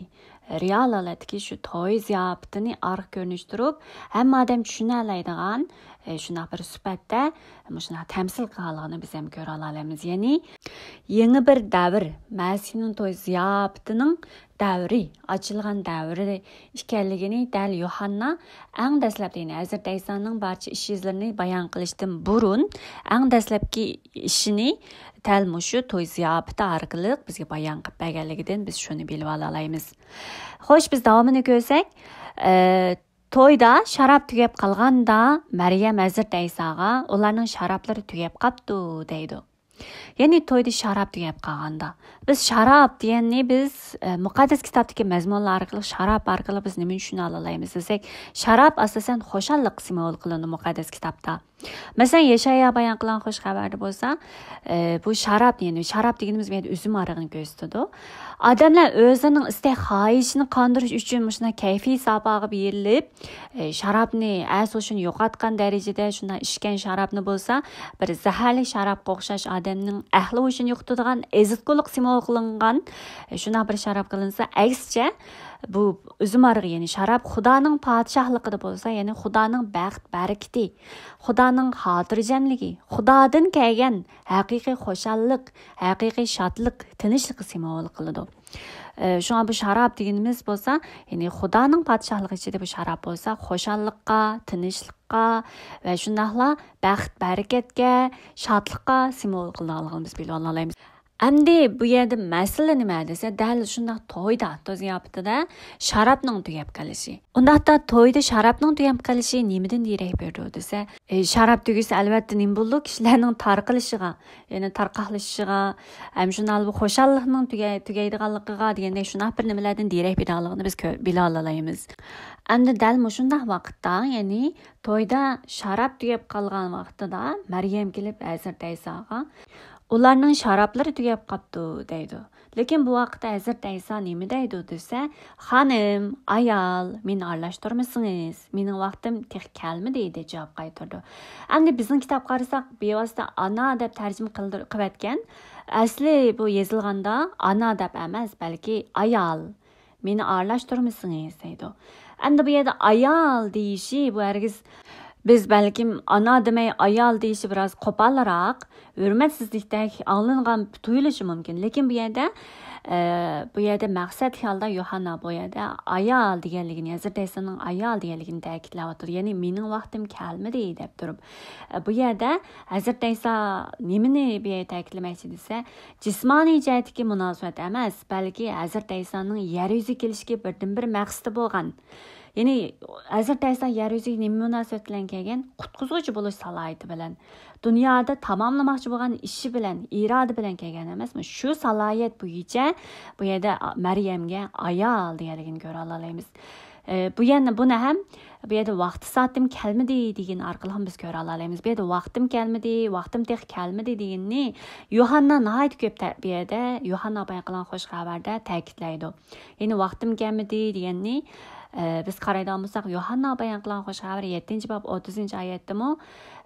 رېئال ھالەتتىكى شۇ توي زىياپىتىنى ئارقا كۆرۈنۈشتۈرۈپ، ھەممە ئادەم چۈشىنەلەيدىغان، ئە، شۇنداق بىر سۈپەتتە مۇشۇنداق تەمسىل قىلغانلىقىنى بىز ھەم كۆرەلايمىز. يەنى يېڭى بىر دەۋر، مەسىھنىڭ توي زىياپىتىنىڭ دەۋرى، ئاچىلغان دەۋرى ئىكەنلىكىنى دەل يوھاننا ئەڭ دەسلەپتە، يەنى ھەزرىتى ئەيسانىڭ بارچە ئىش-ئىزلىرىنى بايان قىلىشتىن بۇرۇن ئەڭ دەسلەپكى ئىشىنى دەل مۇشۇ توي زىياپىتى ئارقىلىق بىزگە بايان قىلىپ بەرگەنلىكىدىن بىز شۇنى بىلىۋالالايمىز. خوش، بىز داۋامىنى كۆرسەك، ئە، تويدا شاراب تۈگەپ قالغاندا مەريەم ھەزرىتى ئەيساغا، «ئۇلارنىڭ شارابلىرى تۈگەپ قاپتۇ» دەيدۇ. يەنى تويدا شاراب تۈگەپ قالغاندا. بىز شاراب دېگەننى بىز، ئە، مۇقەددەس كىتابتىكى مەزمۇنلار ئارقىلىق، شاراب ئارقىلىق بىز نېمىنى چۈشىنەلايمىز دېسەك، شاراب ئاساسەن خۇشاللىق سىمۋول قىلىنىدۇ مۇقەددەس كىتابتا. مەسىلەن، يەشايا بايان قىلغان خۇش خەۋەردە بولسا، ئە، بۇ شاراب، يەنى شاراب دېگىنىمىز بۇ يەردە ئۈزۈم ئارىغىنى كۆرسىتىدۇ. ئادەملەر ئۆزلىرىنىڭ ئىستەك خاھىشىنى قاندۇرۇش ئۈچۈن مۇشۇنداق كەيپىي ساپاغا بېرىلىپ، ئە، شارابنى ئەس ھوشىنى يوقاتقان دەرىجىدە شۇنداق ئىچكەن شارابنى بولسا، بىر زەھەرلىك شارابقا ئوخشاش ئادەمنىڭ ئەقلى ھوشىنى يوقىتىدىغان، ئېزىتقۇلۇق سىمۋول قىلىنغان، ئە، شۇنداق بىر شاراب قىلىنسا، ئەكسىچە، بۇ ئۈزۈم ئارىغى، يەنى شاراب خۇدانىڭ پادىشاھلىقىدا بولسا، يەنى خۇدانىڭ بەخت بەرىكىتى، خۇدانىڭ خاتىرجەملىكى، خۇدادىن كەلگەن ھەقىقىي خۇشاللىق، ھەقىقىي شادلىق، تىنچلىقى سىمۋول قىلىدۇ. ئە، شۇڭا بۇ شاراب دېگىنىمىز بولسا، يەنى خۇدانىڭ پادىشاھلىقى ئىچىدە بۇ شاراب بولسا، خۇشاللىققا، تىنچلىققا ۋە شۇنداقلا بەخت بەرىكەتكە، شادلىققا سىمۋول قىلىدىغانلىقىنى بىز بىلىۋالالايمىز. ئەمدى بۇ يەردە مەسىلە نېمە دېسە، دەل شۇنداق تويدا، توي زىياپىتىدە شارابنىڭ تۈگەپ قېلىشى. ئۇنداقتا تويدا شارابنىڭ تۈگەپ قېلىشى نېمىدىن دېرەك بېرىدۇ دېسە، ئى، شاراب تۈگىسە، ئەلۋەتتە، نېمە بولىدۇ؟ كىشىلەرنىڭ تارقىلىشىغا، يەنى تارقاقلىشىشىغا، ھەم شۇنداق بۇ خۇشاللىقنىڭ تۈگەي-، تۈگەيدىغانلىقىغا دېگەندەك شۇنداق بىر نېمىلەردىن دېرەك بېرىدىغانلىقىنى بىز كۆ-، بىلىۋالالايمىز. ئەمدى دەل مۇشۇنداق ۋاقىتتا، يەنى تويدا شاراب تۈگەپ قالغان ۋاقتىدا مەريەم كېلىپ ھەزرىتى ئەيساغا، «ئۇلارنىڭ شارابلىرى تۈگەپ قاپتۇ» دەيدۇ. لېكىن بۇ ۋاقىتتا ھەزرىتى ئەيسا نېمە دەيدۇ دېسە، «خانىم، ئايال، مېنى ئارىلاشتۇرمىسىڭىز، مېنىڭ ۋاقتىم تېخى كەلمىدى» دەپ جاۋاب قايتۇرىدۇ. ئەمدى بىزنىڭ كىتاب قارىساق، بىۋاسىتە ئانا دەپ تەرجىمە قىلدۇر-، قىلىۋەتكەن. ئەسلى بۇ يېزىلغاندا ئانا دەپ ئەمەس، بەلكى ئايال، مېنى ئارىلاشتۇرمىسىڭىز دەيدۇ. ئەمدى بۇ يەردە ئايال دېيىشى، بۇ ھەرگىز بىز بەلكىم ئانا دېمەي ئايال دېيىشى بىراز قوپالراق، ھۆرمەتسىزلىكتەك ئاڭلىنغان تۇيۇلۇشى مۇمكىن. لېكىن بۇ يەردە، ئە، بۇ يەردە مەقسەت خىيالدا يوھاننا بۇ يەردە ئايال دېگەنلىكىنى، ھەزرىتى ئەيسانىڭ ئايال دېگەنلىكىنى تەكىتلەۋاتىدۇ. يەنى مېنىڭ ۋاقتىم كەلمىدى دەپ تۇرۇپ. ئە، بۇ يەردە ھەزرىتى ئەيسا نېمىنى بۇ يەردە تەكىتلىمەكچى دېسە، جىسمانىي جەھەتتىكى مۇناسىۋەت ئەمەس، بەلكى ھەزرىتى ئەيسانىڭ يەر يۈزىگە كېلىشىكى بىردىنبىر مەقسىتى بولغان. يەنى ھەزرىتى ئەيسا يەر يۈزىگە نېمە مۇناسىۋەت بىلەن كەلگەن؟ قۇتقۇزغۇچى بولۇش سالاھىيىتى بىلەن، دۇنيادا تاماملىماقچى بولغان ئىشى بىلەن، ئىرادە بىلەن كەلگەن ئەمەسمۇ؟ شۇ سالاھىيەت بويىچە بۇ يەردە مەريەمگە ئايال دېگەنلىكىنى كۆرەلەيمىز. ئە، بۇ يەنە، بۇنى ھەم بۇ يەردە ۋاقتى سائىتىم كەلمىدى دېگەن ئارقىلىق بىز كۆرەلەيمىز. بۇ يەردە ۋاقتىم كەلمىدى، ۋاقتىم تېخى كەلمىدى دېگىنىنى يوھاننا ناھايىتى كۆپ تە-، بۇ يەردە يوھاننا بايان قىلغان خوش خەۋەردە تەكىتلەيدۇ. يەنى ۋاقتىم كەلمىدى دېگەننى، ئە، بىز قارايدىغان بولساق، يوھاننا بايان قىلغان خوش خەۋەر يەتتىنچى باب ئوتتۇزىنچى ئايەتتىمۇ،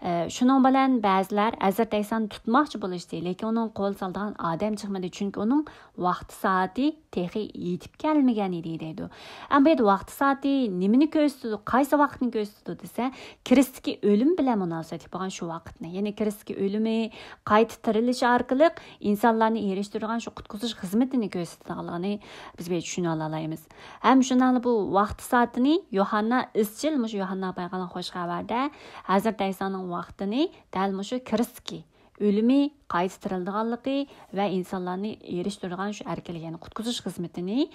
ئە، شۇنىڭ بىلەن بەزىلەر ھەزرىتى ئەيسانى تۇتماقچى بولۇشتى، لېكىن ئۇنىڭ قول سالىدىغان ئادەم چىقمىدى، چۈنكى ئۇنىڭ ۋاقتى سائىتى تېخى يېتىپ كەلمىگەن ئىدى، دەيدۇ. ئەمما بۇ يەردە ۋاقتى سائىتى نېمىنى كۆرسىتىدۇ، قايسى ۋاقىتنى كۆرسىتىدۇ دېسە، كىرىستتىكى ئۆلۈم بىلەن مۇناسىۋەتلىك بولغان شۇ ۋاقىتنى، يەنى كىرىستتىكى ئۆلۈمى، قايتا تىرىلىشى ئارقىلىق ئىنسانلارنى ئېرىشتۈرىدىغان شۇ قۇتقۇزۇش خىزمىتىنى كۆرسىتىدىغانلىقىنى بىز بۇ يەردە چۈشىنىۋالالايمىز. ھەم شۇنداقلا بۇ ۋاقتى سائىتىنى يوھاننا ئىزچىل، مۇشۇ يوھاننا بايان قىلغان خوش خەۋەردە ھەزرىتى ئەيسانىڭ ۋاقتىنى دەل مۇشۇ كىرىستتىكى ئۆلۈمى، قايتا تىرىلىدىغانلىقى ۋە ئىنسانلارنى ئېرىشتۈرىدىغان شۇ ئەركىنلىك، يەنى قۇتقۇزۇش خىزمىتىنى،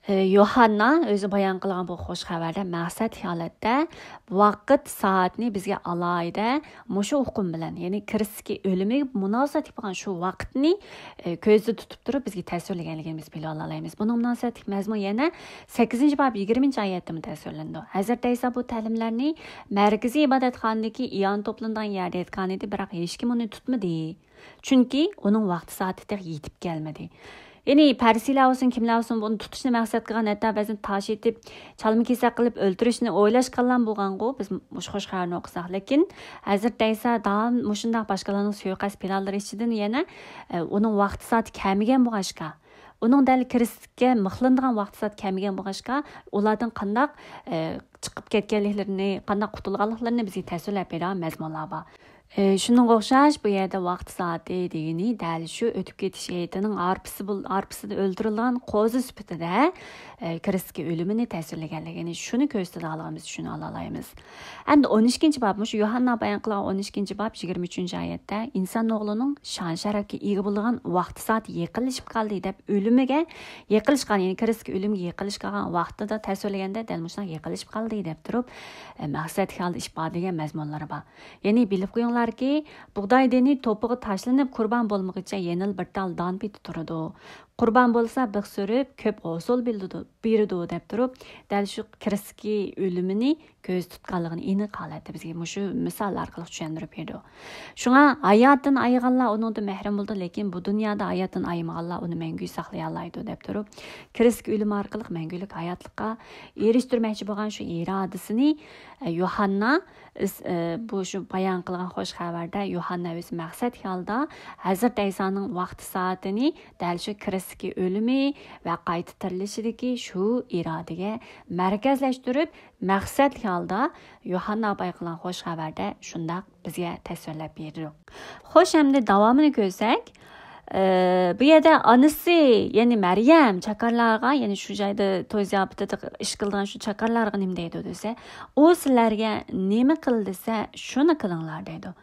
ئى، يوھاننا ئۆزى بايان قىلغان بۇ خوش خەۋەردە مەقسەتلىك ھالەتتە ۋاقىت سائەتنى بىزگە ئالاھىدە مۇشۇ ئۇقۇم بىلەن، يەنى كىرىستتىكى ئۆلۈمىگە مۇناسىۋەتلىك بولغان شۇ ۋاقىتنى، ئى، كۆزدە تۇتۇپ تۇرۇپ بىزگە تەسۋىرلىگەنلىكىنى بىز بىلىۋالالايمىز. بۇنىڭ مۇناسىۋەتلىك مەزمۇن يەنە سەككىزىنچى باب يىگىرمىنچى ئايەتتىمۇ تەسۋىرلىنىدۇ. ھەزرىتى ئەيسا بۇ تەلىملەرنى مەركىزىي ئىبادەتخانىدىكى ئىئانە توپلىنىدىغان يەردە ئېيتقانىدى، بىراق ھېچكىم ئۇنى تۇتمىدى. چۈنكى ئۇنىڭ ۋاقتى سائىتى تېخى يېتىپ كەلمىدى. يەنى پەرىسىيلەر بولسۇن، كىملەر بولسۇن، بۇنى تۇتۇشنى مەقسەت قىلغان، ھەتتا بەزىدە تاش ئېتىپ، چالما-كېسەك قىلىپ ئۆلتۈرۈشنى ئويلاشقانلارمۇ بولغانغۇ، بىز مۇشۇ خوش خەۋەرنى ئوقۇساق. لېكىن ھەزرىتى ئەيسا داۋام مۇشۇنداق باشقىلارنىڭ سۇيىقەست پىلانلىرى ئىچىدىن يەنە، ئە، ئۇنىڭ ۋاقتى سائىتى كەلمىگەن بولغاچقا، ئۇنىڭ دەل كىرىستكە مىخلىنىدىغان ۋاقتى سائىتى كەلمىگەن بولغاچقا، ئۇلاردىن قانداق، ئە، چىقىپ كەتكەنلىكلىرىنى، قانداق قۇتۇلغانلىقلىرىنى بىزگە تەسۋىرلەپ بېرىدىغان مەزمۇنلار بار. ئى، شۇنىڭغا ئوخشاش، بۇ يەردە ۋاقتى سائىتى دېگىنى دەل شۇ ئۆتۈپ كېتىش ھېيتىنىڭ ھارپىسى بول-، ھارپىسىدا ئۆلتۈرۈلگەن قوزا سۈپىتىدە، ئى، كىرىستكى ئۆلۈمىنى تەسۋىرلىگەنلىكىنى، شۇنى كۆرسىتىدىغانلىقىنى بىز چۈشىنىۋالالايمىز. ئەمدى ئون ئىككىنچى باب، مۇشۇ يوھاننا بايان قىلغان ئون ئىككىنچى باب يىگىرمە ئۈچىنچى ئايەتتە ئىنسان ئوغلىنىڭ شان-شەرەپكە ئىگە بولىدىغان ۋاقتى سائىتى يېقىنلىشىپ قالدى دەپ، ئۆلۈمىگە يېقىنلاشقان، يەنى كىرىستكى ئۆلۈمگە يېقىنلاشقان ۋاقتىدا تەسۋىرلىگەندە دەل مۇشۇنداق يېقىنلىشىپ قالدى دەپ تۇرۇپ، ئە، مەقسەتلىك ھالدا ئىپادىلىگەن مەزمۇنلىرى بار. يەنى بىلىپ قويۇڭلاركى، بۇغداي دېنى توپىغا تاشلىنىپ قۇربان بولمىغىچە يەنىلا بىر تال دان پېتى تۇرىدۇ. قۇربان بولسا بىخ سۈرۈپ، كۆپ ھوسۇل بىلدۈرىدۇ، بېرىدۇ دەپ تۇرۇپ، دەل شۇ كىرىستكى ئۆلۈمىنى كۆزدە تۇتقانلىقىنى ئېنىق ھالەتتە بىزگە مۇشۇ مىسال ئارقىلىق چۈشەندۈرۈپ بېرىدۇ. شۇڭا ھاياتتىن ئايرىغانلار ئۇنىڭدىن مەھرۇم بولىدۇ، لېكىن بۇ دۇنيادا ھاياتتىن ئايرىمىغانلار ئۇنى مەڭگۈ ساقلىيالايدۇ دەپ تۇرۇپ، كىرىستكى ئۆلۈم ئارقىلىق مەڭگۈلۈك ھاياتلىققا ئېرىشتۈرمەكچى بولغان شۇ ئىرادىسىنى، ئە، يوھاننا ئىس-، ئە، بۇ شۇ بايان قىلغان خوش خەۋەردە يوھاننا ئۆزى مەقسەتلىك ھالدا ھەزرىتى ئەيسانىڭ ۋاقتى سائىتىنى دەل شۇ كىرىستكى ئۆلۈمى ۋە قايتا تىرىلىشىدىكى شۇ ئىرادىگە مەركەزلەشتۈرۈپ، مەقسەتلىك ھالدا يوھاننا بايان قىلغان خوش خەۋەردە شۇنداق بىزگە تەسۋىرلەپ بېرىدۇ. خوش، ئەمدى داۋامىنى كۆرسەك، ئى، بۇ يەردە ئانىسى، يەنى مەريەم چاكارلارغا، يەنى شۇ جايدا توي زىياپىتىدە ئىش قىلىدىغان شۇ چاكارلارغا نېمە دەيدۇ دېسە، ئۇ سىلەرگە نېمە قىل دېسە، شۇنى قىلىڭلار دەيدۇ.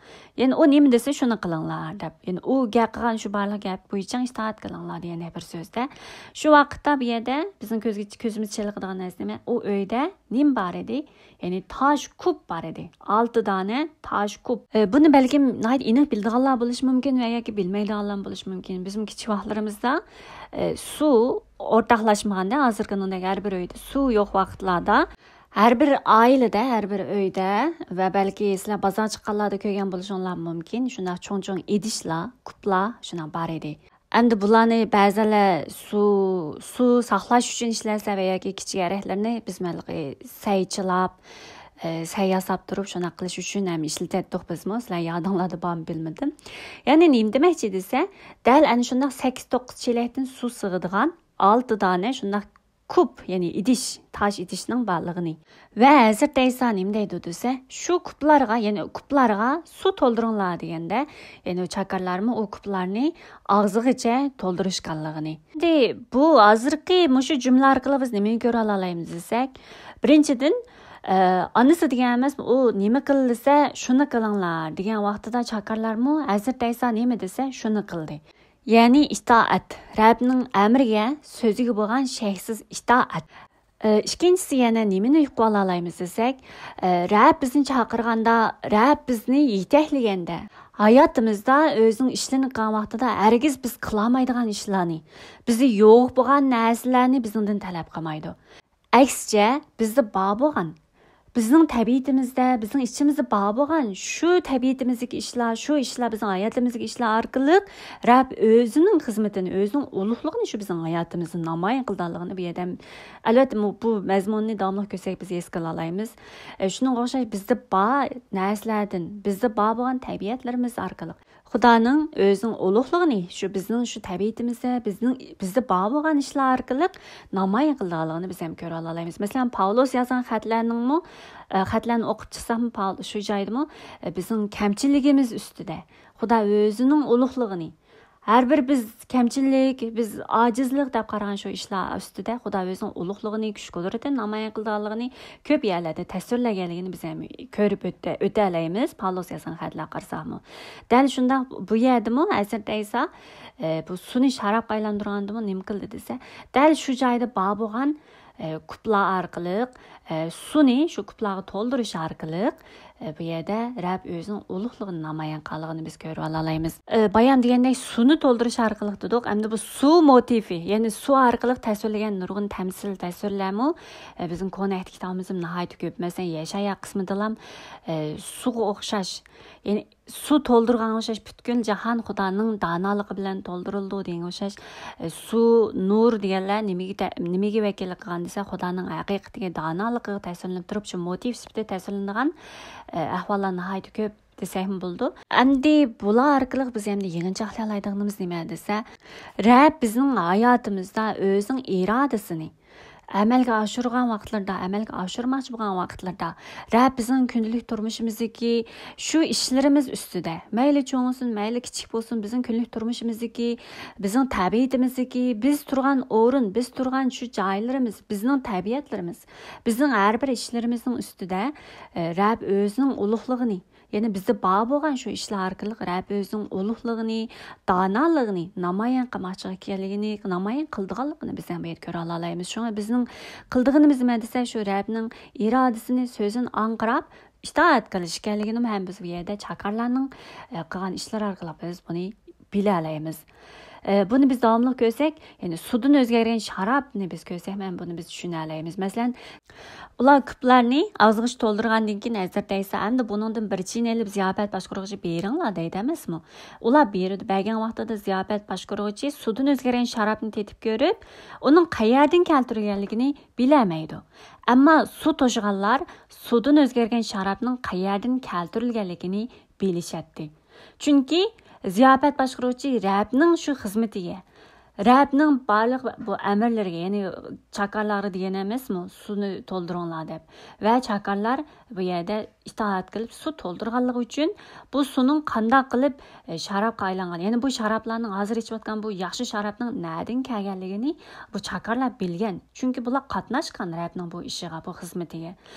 يەنى ئۇ نېمە دېسە، شۇنى قىلىڭلار دەپ. يەنى ئۇ گەپ قىلغان شۇ بارلىق گەپ بويىچە ئىتائەت قىلىڭلار دېگەن بىر سۆزدە. شۇ ۋاقىتتا بۇ يەردە بىزنىڭ كۆزگە، كۆزىمىز چېلىقىدىغان نەرسە نېمە؟ ئۇ ئۆيدە نېمە بار ئىدى؟ يەنى تاش كۇپ بار ئىدى. ئالتە دانە تاش كۇپ. ئە، بۇنى بەلكىم ناھايىتى ئېنىق بىلىدىغانلار بولۇشى مۇمكىن ۋە ياكى بىلمەيدىغانلار بولۇشى مۇمكىن. بىزمۇ كىچىك ۋاقىتلىرىمىزدا، ئە، سۇ ئورتاقلاشمىغاندا، ھازىرقىدەك ھەر بىر ئۆيدە سۇ يوق ۋاقىتلاردا، ھەر بىر ئائىلىدە، ھەر بىر ئۆيدە ۋە بەلكى سىلەر بازار چىققانلاردا كۆرگەن بولۇشۇڭلار مۇمكىن، شۇنداق چوڭ-چوڭ ئىدىشلار، كۇپلار شۇنداق بار ئىدى. ئەمدى بۇلارنى بەزىلەر سۇ، سۇ ساقلاش ئۈچۈن ئىشلەتسە ۋە ياكى كىچىك ئەرەكلىرىنى بىز مەنلىقى سەي چىلاپ، ئە، سەي ياساپ تۇرۇپ، شۇنداق قىلىش ئۈچۈن ھەم ئىشلىتەتتۇق بىزمۇ. سىلەر يادىڭلاردا بارمۇ بىلمىدىم. يەنى نېمە دېمەكچى دېسە، دەل ئەنە شۇنداق سەككىز توققۇز چېلەكتىن سۇ سىغىدىغان ئالتە دانە شۇنداق كۇپ، يەنى ئىدىش، تاش ئىدىشنىڭ بارلىقىنى. ۋە ھەزرىتى ئەيسا نېمە دەيدۇ دېسە، شۇ كۇپلارغا، يەنى كۇپلارغا سۇ تولدۇرۇڭلار دېگەندە، يەنى ئۇ چاكارلارمۇ ئۇ كۇپلارنى ئاغزىغىچە تولدۇرۇشقانلىقىنى. ئەمدى بۇ ھازىرقى مۇشۇ جۈملە ئارقىلىق بىز نېمىنى كۆرۈۋالالايمىز دېسەك، بىرىنچىدىن، ئە، ئانىسى دېگەن ئەمەس، ئۇ نېمە قىل دېسە، شۇنى قىلىڭلار دېگەن ۋاقتىدا چاكارلارمۇ ھەزرىتى ئەيسا نېمە دېسە، شۇنى قىلدى. يەنى ئىتائەت، رەبنىڭ ئەمرىگە، سۆزىگە بولغان شەكسىز ئىتائەت. ئە، ئىككىنچىسى يەنە نېمىنى ئۇقۇۋالالايمىز دېسەك، ئە، رەب بىزنى چاقىرغاندا، رەب بىزنى يېتەكلىگەندە، ھاياتىمىزدا ئۆزىنىڭ ئىشلىرىنى قىلغان ۋاقتىدا ھەرگىز بىز قىلالمايدىغان ئىشلارنى، بىزدە يوق بولغان نەرسىلەرنى بىزنىڭدىن تەلەپ قىلمايدۇ. ئەكسىچە، بىزدە بار بولغان، بىزنىڭ تەبىئىتىمىزدە، بىزنىڭ ئىچىمىزدە بار بولغان شۇ تەبىئىتىمىزدىكى ئىشلار، شۇ ئىشلار بىزنىڭ ھاياتىمىزدىكى ئىشلار ئارقىلىق رەب ئۆزىنىڭ خىزمىتىنى، ئۆزىنىڭ ئۇلۇغلۇقىنى شۇ بىزنىڭ ھاياتىمىزدا نامايان قىلىدىغانلىقىنى بۇ يەردە، ئەلۋەتتە، بۇ، بۇ مەزمۇننى داۋاملىق كۆرسەك بىز ھېس قىلالايمىز. ئە، شۇنىڭغا ئوخشاش بىزدە بار نەرسىلەردىن، بىزدە بار بولغان تەبىئەتلىرىمىز ئارقىلىق خۇدانىڭ ئۆزىنىڭ ئۇلۇغلۇقىنى شۇ بىزنىڭ شۇ تەبىئىتىمىزدە، بىزنىڭ، بىزدە بار بولغان ئىشلار ئارقىلىق نامايان قىلىدىغانلىقىنى بىز ھەم كۆرۈۋالالايمىز. مەسىلەن، پاۋلۇس يازغان خەتلەرنىڭمۇ، ئە، خەتلەرنى ئوقۇپ چىقساقمۇ، پاۋل-، شۇ جايدىمۇ، ئە، بىزنىڭ كەمچىلىكىمىز ئۈستىدە خۇدا ئۆزىنىڭ ئۇلۇغلۇقىنى، ھەر بىر بىز كەمچىلىك، بىز ئاجىزلىق دەپ قارىغان شۇ ئىشلار ئۈستىدە خۇدا ئۆزىنىڭ ئۇلۇغلۇقىنى، كۈچ قۇدرىتىنى نامايان قىلىدىغانلىقىنى كۆپ يەرلەردە تەسۋىرلەنگەنلىكىنى بىز ھەم كۆرۈپ ئۆتە-، ئۆتەلەيمىز، پاۋلۇس يازغان خەتلەرگە قارىساقمۇ. دەل شۇنداق بۇ يەردىمۇ ھەزرىتى ئەيسا، ئە، بۇ سۇنى شارابقا ئايلاندۇرغاندىمۇ نېمە قىلدى دېسە، دەل شۇ جايدا بار بولغان، ئە، كۇپلار ئارقىلىق، ئە، سۇنى شۇ كۇپلارغا تولدۇرۇش ئارقىلىق، ئە، بۇ يەردە رەب ئۆزىنىڭ ئۇلۇغلۇقىنى نامايان قىلغانلىقىنى بىز كۆرۈۋالالايمىز. ئە، بايام دېگەندەك سۇنى تولدۇرۇش ئارقىلىق دېدۇق. ئەمدى بۇ سۇ موتىفى، يەنى سۇ ئارقىلىق تەسۋىرلىگەن نۇرغۇن تەمسىل تەسۋىرلەرمۇ، ئە، بىزنىڭ كونا ئەھدى كىتابىمىزدا ناھايىتى كۆپ. مەسىلەن، يەشايا قىسمىدىلام، ئە، سۇغا ئوخشاش، يەنى سۇ تولدۇرغانغا ئوخشاش پۈتكۈل جاھان خۇدانىڭ دانالىقى بىلەن تولدۇرۇلىدۇ دېگەنگە ئوخشاش. ئە، سۇ، نۇر دېگەنلەر نېمىگە تە-، نېمىگە ۋەكىللىك قىلغان دېسە، خۇدانىڭ ھەقىقىتىگە، دانالىقىغا تەسۋىرلىنىپ تۇرۇپ، شۇ موتىف سۈپىتىدە تەسۋىرلىنىدىغان، ئە، ئەھۋاللار ناھايىتى كۆپ دېسەكمۇ بولىدۇ. ئەمدى بۇلار ئارقىلىق بىز ئەمدى يىغىنچاقلايدىغىنىمىز نېمە دېسە، رەب بىزنىڭ ھاياتىمىزدا ئۆزىنىڭ ئىرادىسىنى ئەمەلگە ئاشۇرغان ۋاقىتلىرىدا، ئەمەلگە ئاشۇرماقچى بولغان ۋاقىتلىرىدا، رەب بىزنىڭ كۈندىلىك تۇرمۇشىمىزدىكى شۇ ئىشلىرىمىز ئۈستىدە، مەيلى چوڭ بولسۇن، مەيلى كىچىك بولسۇن، بىزنىڭ كۈندىلىك تۇرمۇشىمىزدىكى، بىزنىڭ تەبىئىتىمىزدىكى، بىز تۇرغان ئورۇن، بىز تۇرغان شۇ جايلىرىمىز، بىزنىڭ تەبىئەتلىرىمىز، بىزنىڭ ھەر بىر ئىشلىرىمىزنىڭ ئۈستىدە، ئە، رەب ئۆزىنىڭ ئۇلۇغلۇقىنى، يەنى بىزدە بار بولغان شۇ ئىشلار ئارقىلىق رەب ئۆزىنىڭ ئۇلۇغلۇقىنى، دانالىقىنى نامايان قىلماقچى ئىكەنلىكىنى، نامايان قىلىدىغانلىقىنى بىز ھەم بۇ يەردە كۆرەلالايمىز. شۇڭا بىزنىڭ قىلىدىغىنىمىز نېمە دېسە، شۇ رەبنىڭ ئىرادىسىنى، سۆزىنى ئاڭقىراپ ئىتائەت قىلىش ئىكەنلىكىنىمۇ ھەم بىز بۇ يەردە چاكارلارنىڭ، ئە، قىلغان ئىشلىرى ئارقىلىق بىز بۇنى بىلەلەيمىز. ئە، بۇنى بىز داۋاملىق كۆرسەك، يەنى سۇدىن ئۆزگەرگەن شارابنى بىز كۆرسەك، مەن بۇنى بىز چۈشىنەلەيمىز. مەسىلەن، ئۇلار كۇپلارنى ئاغزىغىچە تولدۇرغاندىن كېيىن، ھەزرىتى ئەيسا، «ئەمدى بۇنىڭدىن بىر چىنە ئېلىپ، زىياپەت باشقۇرغۇچىغا بېرىڭلار» دەيدۇ ئەمەسمۇ؟ ئۇلار بېرىدۇ. بەرگەن ۋاقتىدا زىياپەت باشقۇرغۇچى سۇدىن ئۆزگەرگەن شارابنى تېتىپ كۆرۈپ، ئۇنىڭ قەيەردىن كەلتۈرۈلگەنلىكىنى بىلەلمەيدۇ. ئەمما سۇ توشۇغانلار سۇدىن ئۆزگەرگەن شارابنىڭ قەيەردىن كەلتۈرۈلگەنلىكىنى بىلىشەتتى. چۈنكى زىياپەت باشقۇرغۇچى رەبنىڭ شۇ خىزمىتىگە، رەبنىڭ بارلىق بۇ ئەمىرلىرىگە، يەنى چاكارلارغا دېگەن ئەمەسمۇ، سۇنى تولدۇرۇڭلار دەپ. ۋە چاكارلار بۇ يەردە ئىتائەت قىلىپ سۇ تولدۇرغانلىقى ئۈچۈن بۇ سۇنىڭ قانداق قىلىپ، ئە، شارابقا ئايلانغان، يەنى بۇ شارابلارنىڭ ھازىر ئىچىۋاتقان بۇ ياخشى شارابنىڭ نەدىن كەلگەنلىكىنى بۇ چاكارلار بىلگەن. چۈنكى بۇلار قاتناشقان رەبنىڭ بۇ ئىشىغا، بۇ خىزمىتىگە.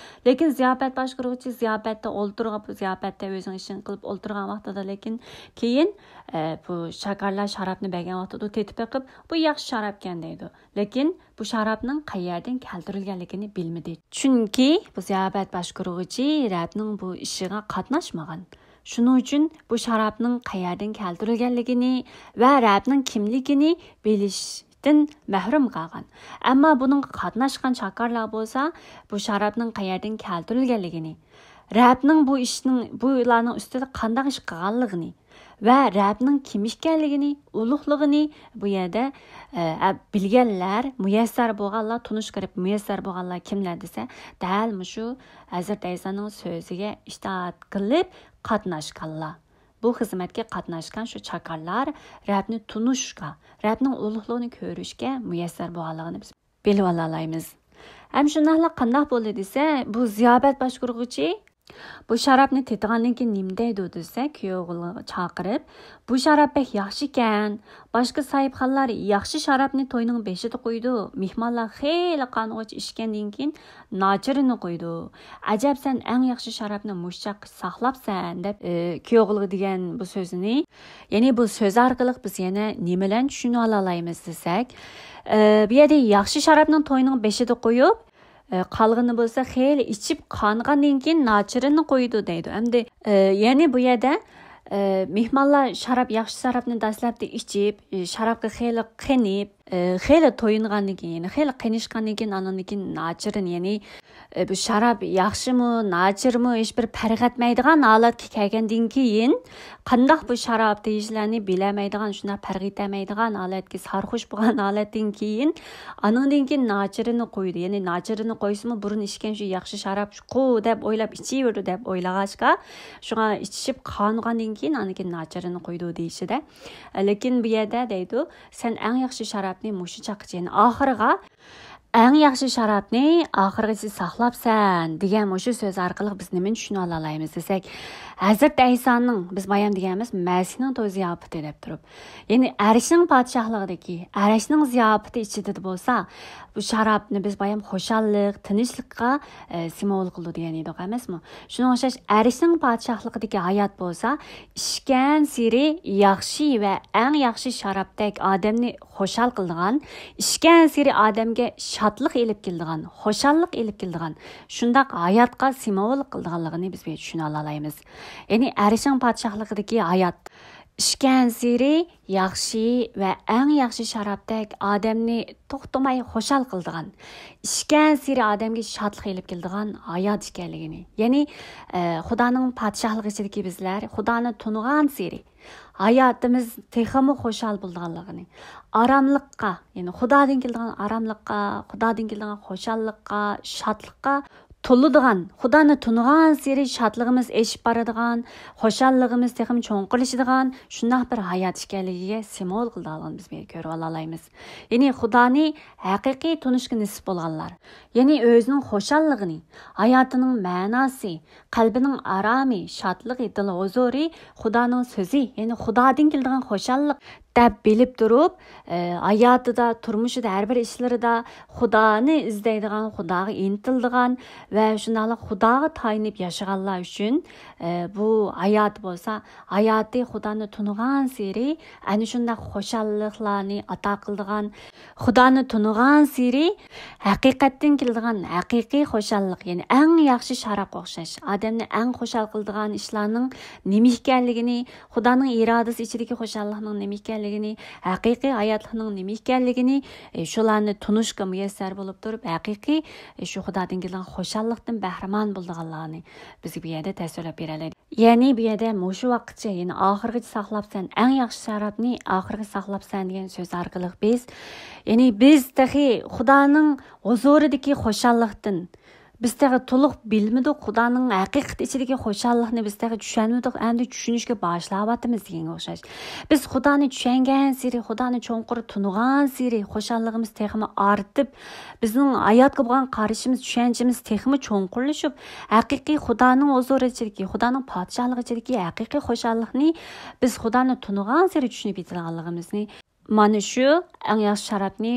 لېكىن زىياپەت باشقۇرغۇچى زىياپەتتە ئولتۇرغان، بۇ زىياپەتتە ئۆزىنىڭ ئىشىنى قىلىپ ئولتۇرغان ۋاقتىدا، لېكىن كېيىن، ئە، بۇ چاكارلار شارابنى بەرگەن ۋاقتىدا تېتىپ بېقىپ، «بۇ ياخشى شارابكەن» دەيدۇ. لېكىن بۇ شارابنىڭ قەيەردىن كەلتۈرۈلگەنلىكىنى بىلمىدى. چۈنكى بۇ زىياپەت باشقۇرغۇچى رەبنىڭ بۇ ئىشىغا قاتناشمىغان. شۇنىڭ ئۈچۈن بۇ شارابنىڭ قەيەردىن كەلتۈرۈلگەنلىكىنى ۋە رەبنىڭ كىملىكىنى بىلىشتىن مەھرۇم قالغان. ئەمما بۇنىڭغا قاتناشقان چاكارلار بولسا، بۇ شارابنىڭ قەيەردىن كەلتۈرۈلگەنلىكىنى، رەبنىڭ بۇ ئىشنىڭ، بۇ ئۇلارنىڭ ئۈستىدە قانداق ئىش قىلغانلىقىنى ۋە رەبنىڭ كىم ئىكەنلىكىنى، ئۇلۇغلۇقىنى بۇ يەردە، ئە، بىلگەنلەر، مۇيەسسەر بولغانلار، تونۇشقا كىرىپ مۇيەسسەر بولغانلار كىملەر دېسە، دەل مۇشۇ ھەزرىتى ئەيسانىڭ سۆزىگە ئىتائەت قىلىپ قاتناشقانلار. بۇ خىزمەتكە قاتناشقان شۇ چاكارلار رەبنى تونۇشقا، رەبنىڭ ئۇلۇغلۇقىنى كۆرۈشكە مۇيەسسەر بولغانلىقىنى بىز بىلىۋالالايمىز. ھەم شۇنداقلا قانداق بولدى دېسە، بۇ زىياپەت باشقۇرغۇچى بۇ شارابنى تېتىغاندىن كېيىن نېمە دەيدۇ دېسە، كۈيئوغلىغا چاقىرىپ، بۇ شاراب بەك ياخشىكەن، باشقا ساھىبخانلار ياخشى شارابنى توينىڭ بېشىدا قۇيىدۇ، مېھمانلار خېلى قانغۇچە ئىچكەندىن كېيىن ناچىرىنى قۇيىدۇ. ئەجەب، سەن ئەڭ ياخشى شارابنى مۇشۇ چاغقىچە ساقلاپسەن، دەپ، ئى، كۈيئوغلىغا دېگەن بۇ سۆزىنى. يەنى بۇ سۆز ئارقىلىق بىز يەنە نېمە بىلەن چۈشىنىۋالالايمىز دېسەك، ئى، بۇ يەردە ياخشى شارابنى توينىڭ بېشىدا قويۇپ، ئى، قالغىنى بولسا خېلى ئىچىپ قانغاندىن كېيىن ناچىرىنى قويىدۇ دەيدۇ. ئەمدى، ئى، يەنى بۇ يەردە، ئى، مېھمانلار شاراب، ياخشى شارابنى دەسلەپتە ئىچىپ، ئى، شارابقا خېلى قېنىپ، ئى، خېلى تويۇنغاندىن كېيىن، يەنى خېلى قېنىشقاندىن كېيىن، ئانىڭدىن كېيىن ناچىرىنى، يەنى، ئى، بۇ شاراب ياخشىمۇ، ناچىرمۇ، ھېچ بىر پەرق ئەتمەيدىغان ھالەتكە كەلگەندىن كېيىن، قانداق بۇ شاراب دېيىشلەرنى بىلەلمەيدىغان، شۇنداق پەرق ئېتەلمەيدىغان ھالەتكە، سەرخۇش بولغان ھالەتتىن كېيىن، ئانىڭدىن كېيىن ناچىرىنى قويىدۇ. يەنى ناچىرىنى قويسىمۇ، بۇرۇن ئىچكەن شۇ ياخشى شاراب شۇقۇ دەپ ئويلاپ ئىچىۋېرىدۇ دەپ ئويلىغاچقا، شۇڭا ئىچىشىپ قانغاندىن كېيىن، ئاندىن كېيىن ناچىرىنى قويىدۇ دېيىشىدە. لېكىن بۇ يەردە دەيدۇ، سەن ئەڭ ياخشى شارابنى مۇشۇ چاغقىچە، يەنى ئاخىرىغا، ئەڭ ياخشى شارابنى ئاخىرغىچە ساقلاپسەن دېگەن مۇشۇ سۆز ئارقىلىق بىز نېمىنى چۈشىنىۋالالايمىز دېسەك، ھەزرىتى ئەيسانىڭ، بىز بايام دېگەنمىز، مەسىھنىڭ توي زىياپىتى دەپ تۇرۇپ، يەنى ئەرشنىڭ پادىشاھلىقىدىكى، ئەرشنىڭ زىياپىتى ئىچىدە بولسا، بۇ شارابنى بىز بايام خۇشاللىق، تىنچلىققا، ئە، سىمۋول قىلىدۇ دېگەن ئىدۇق ئەمەسمۇ؟ شۇنىڭغا ئوخشاش، ئەرشنىڭ پادىشاھلىقىدىكى ھايات بولسا، ئىچكەنسېرى ياخشى ۋە ئەڭ ياخشى شارابتەك ئادەمنى خۇشال قىلىدىغان، ئىچكەنسېرى ئادەمگە شادلىق ئېلىپ كېلىدىغان، خۇشاللىق ئېلىپ كېلىدىغان، شۇنداق ھاياتقا سىمۋول قىلىدىغانلىقىنى بىز بۇ يەردە چۈشىنەلەيمىز. يەنى ئەرشنىڭ پادىشاھلىقىدىكى ھايات ئىچكەنسېرى ياخشى ۋە ئەڭ ياخشى شارابتەك ئادەمنى توختىماي خۇشال قىلىدىغان، ئىچكەنسېرى ئادەمگە شادلىق ئېلىپ كېلىدىغان ھايات ئىكەنلىكىنى، يەنى، ئە، خۇدانىڭ پادىشاھلىقى ئىچىدىكى بىزلەر خۇدانى تونۇغانسېرى ھاياتىمىز تېخىمۇ خۇشال بولىدىغانلىقىنى، ئاراملىققا، يەنى خۇدادىن كېلىدىغان ئاراملىققا، خۇدادىن كېلىدىغان خۇشاللىققا، شادلىققا تولىدىغان، خۇدانى تونۇغانسېرى شادلىقىمىز ئېشىپ بارىدىغان، خۇشاللىقىمىز تېخىمۇ چوڭقۇرلىشىدىغان شۇنداق بىر ھايات ئىكەنلىكىگە سىمۋول قىلىدىغانلىقىنى بىز بۇ يەردە كۆرۈۋالالايمىز. يەنى خۇدانى ھەقىقىي تونۇشقا نېسىپ بولغانلار، يەنى ئۆزىنىڭ خۇشاللىقىنى، ھاياتىنىڭ مەناسى، قەلبىنىڭ ئارامى، شادلىقى، دىل ھۇزۇرى خۇدانىڭ سۆزى، يەنى خۇدادىن كېلىدىغان خۇشاللىق دەپ بىلىپ تۇرۇپ، ئە، ھاياتىدا، تۇرمۇشىدا، ھەر بىر ئىشلىرىدا خۇدانى ئىزدەيدىغان، خۇداغا ئىنتىلىدىغان ۋە شۇنداقلا خۇداغا تايىنىپ ياشىغانلار ئۈچۈن، ئە، بۇ ھاياتى بولسا، ھاياتى خۇدانى تونۇغانسېرى ئەنە شۇنداق خۇشاللىقلارنى ئاتا قىلىدىغان، خۇدانى تونۇغانسېرى ھەقىقەتتىن كېلىدىغان ھەقىقىي خۇشاللىق، يەنى ئەڭ ياخشى شارابقا ئوخشاش، ئادەمنى ئەڭ خۇشال قىلىدىغان ئىشلارنىڭ نېمە ئىكەنلىكىنى، خۇدانىڭ ئىرادىسى ئىچىدىكى خۇشاللىقنىڭ نېمە ئىكەنلىكىنى، ھەقىقىي ھاياتلىقنىڭ نېمە ئىكەنلىكىنى، ئە، شۇلارنى تونۇشقا مۇيەسسەر بولۇپ تۇرۇپ، ھەقىقىي، ئە، شۇ خۇدادىن كېلىدىغان خۇشاللىقتىن بەھرىمەن بولىدىغانلارنى بىزگە بۇ يەردە تەسۋىرلەپ بېرەلەيدۇ. يەنى بۇ يەردە مۇشۇ ۋاقىتچە، يەنى ئاخىرغىچە ساقلاپسەن، ئەڭ ياخشى شارابنى ئاخىرغا ساقلاپسەن دېگەن سۆز ئارقىلىق بىز، يەنى بىز تېخى خۇدانىڭ ھۇزۇرىدىكى خۇشاللىقتىن، بىز تېخى تولۇق بىلمىدۇق، خۇدانىڭ ھەقىقىتى ئىچىدىكى خۇشاللىقنى بىز تېخى چۈشەنمىدۇق، ئەمدى چۈشىنىشكە باشلاۋاتىمىز دېگەنگە ئوخشاش. بىز خۇدانى چۈشەنگەنسېرى، خۇدانى چوڭقۇر تونۇغانسېرى خۇشاللىقىمىز تېخىمۇ ئارتىپ، بىزنىڭ ھاياتقا بولغان قارىشىمىز، چۈشەنچىمىز تېخىمۇ چوڭقۇرلىشىپ، ھەقىقىي خۇدانىڭ ھۇزۇرى ئىچىدىكى، خۇدانىڭ پادىشاھلىقى ئىچىدىكى ھەقىقىي خۇشاللىقنى بىز خۇدانى تونۇغانسېرى چۈشىنىپ يېتىدىغانلىقىمىزنى، مانا شۇ ئەڭ ياخشى شارابنى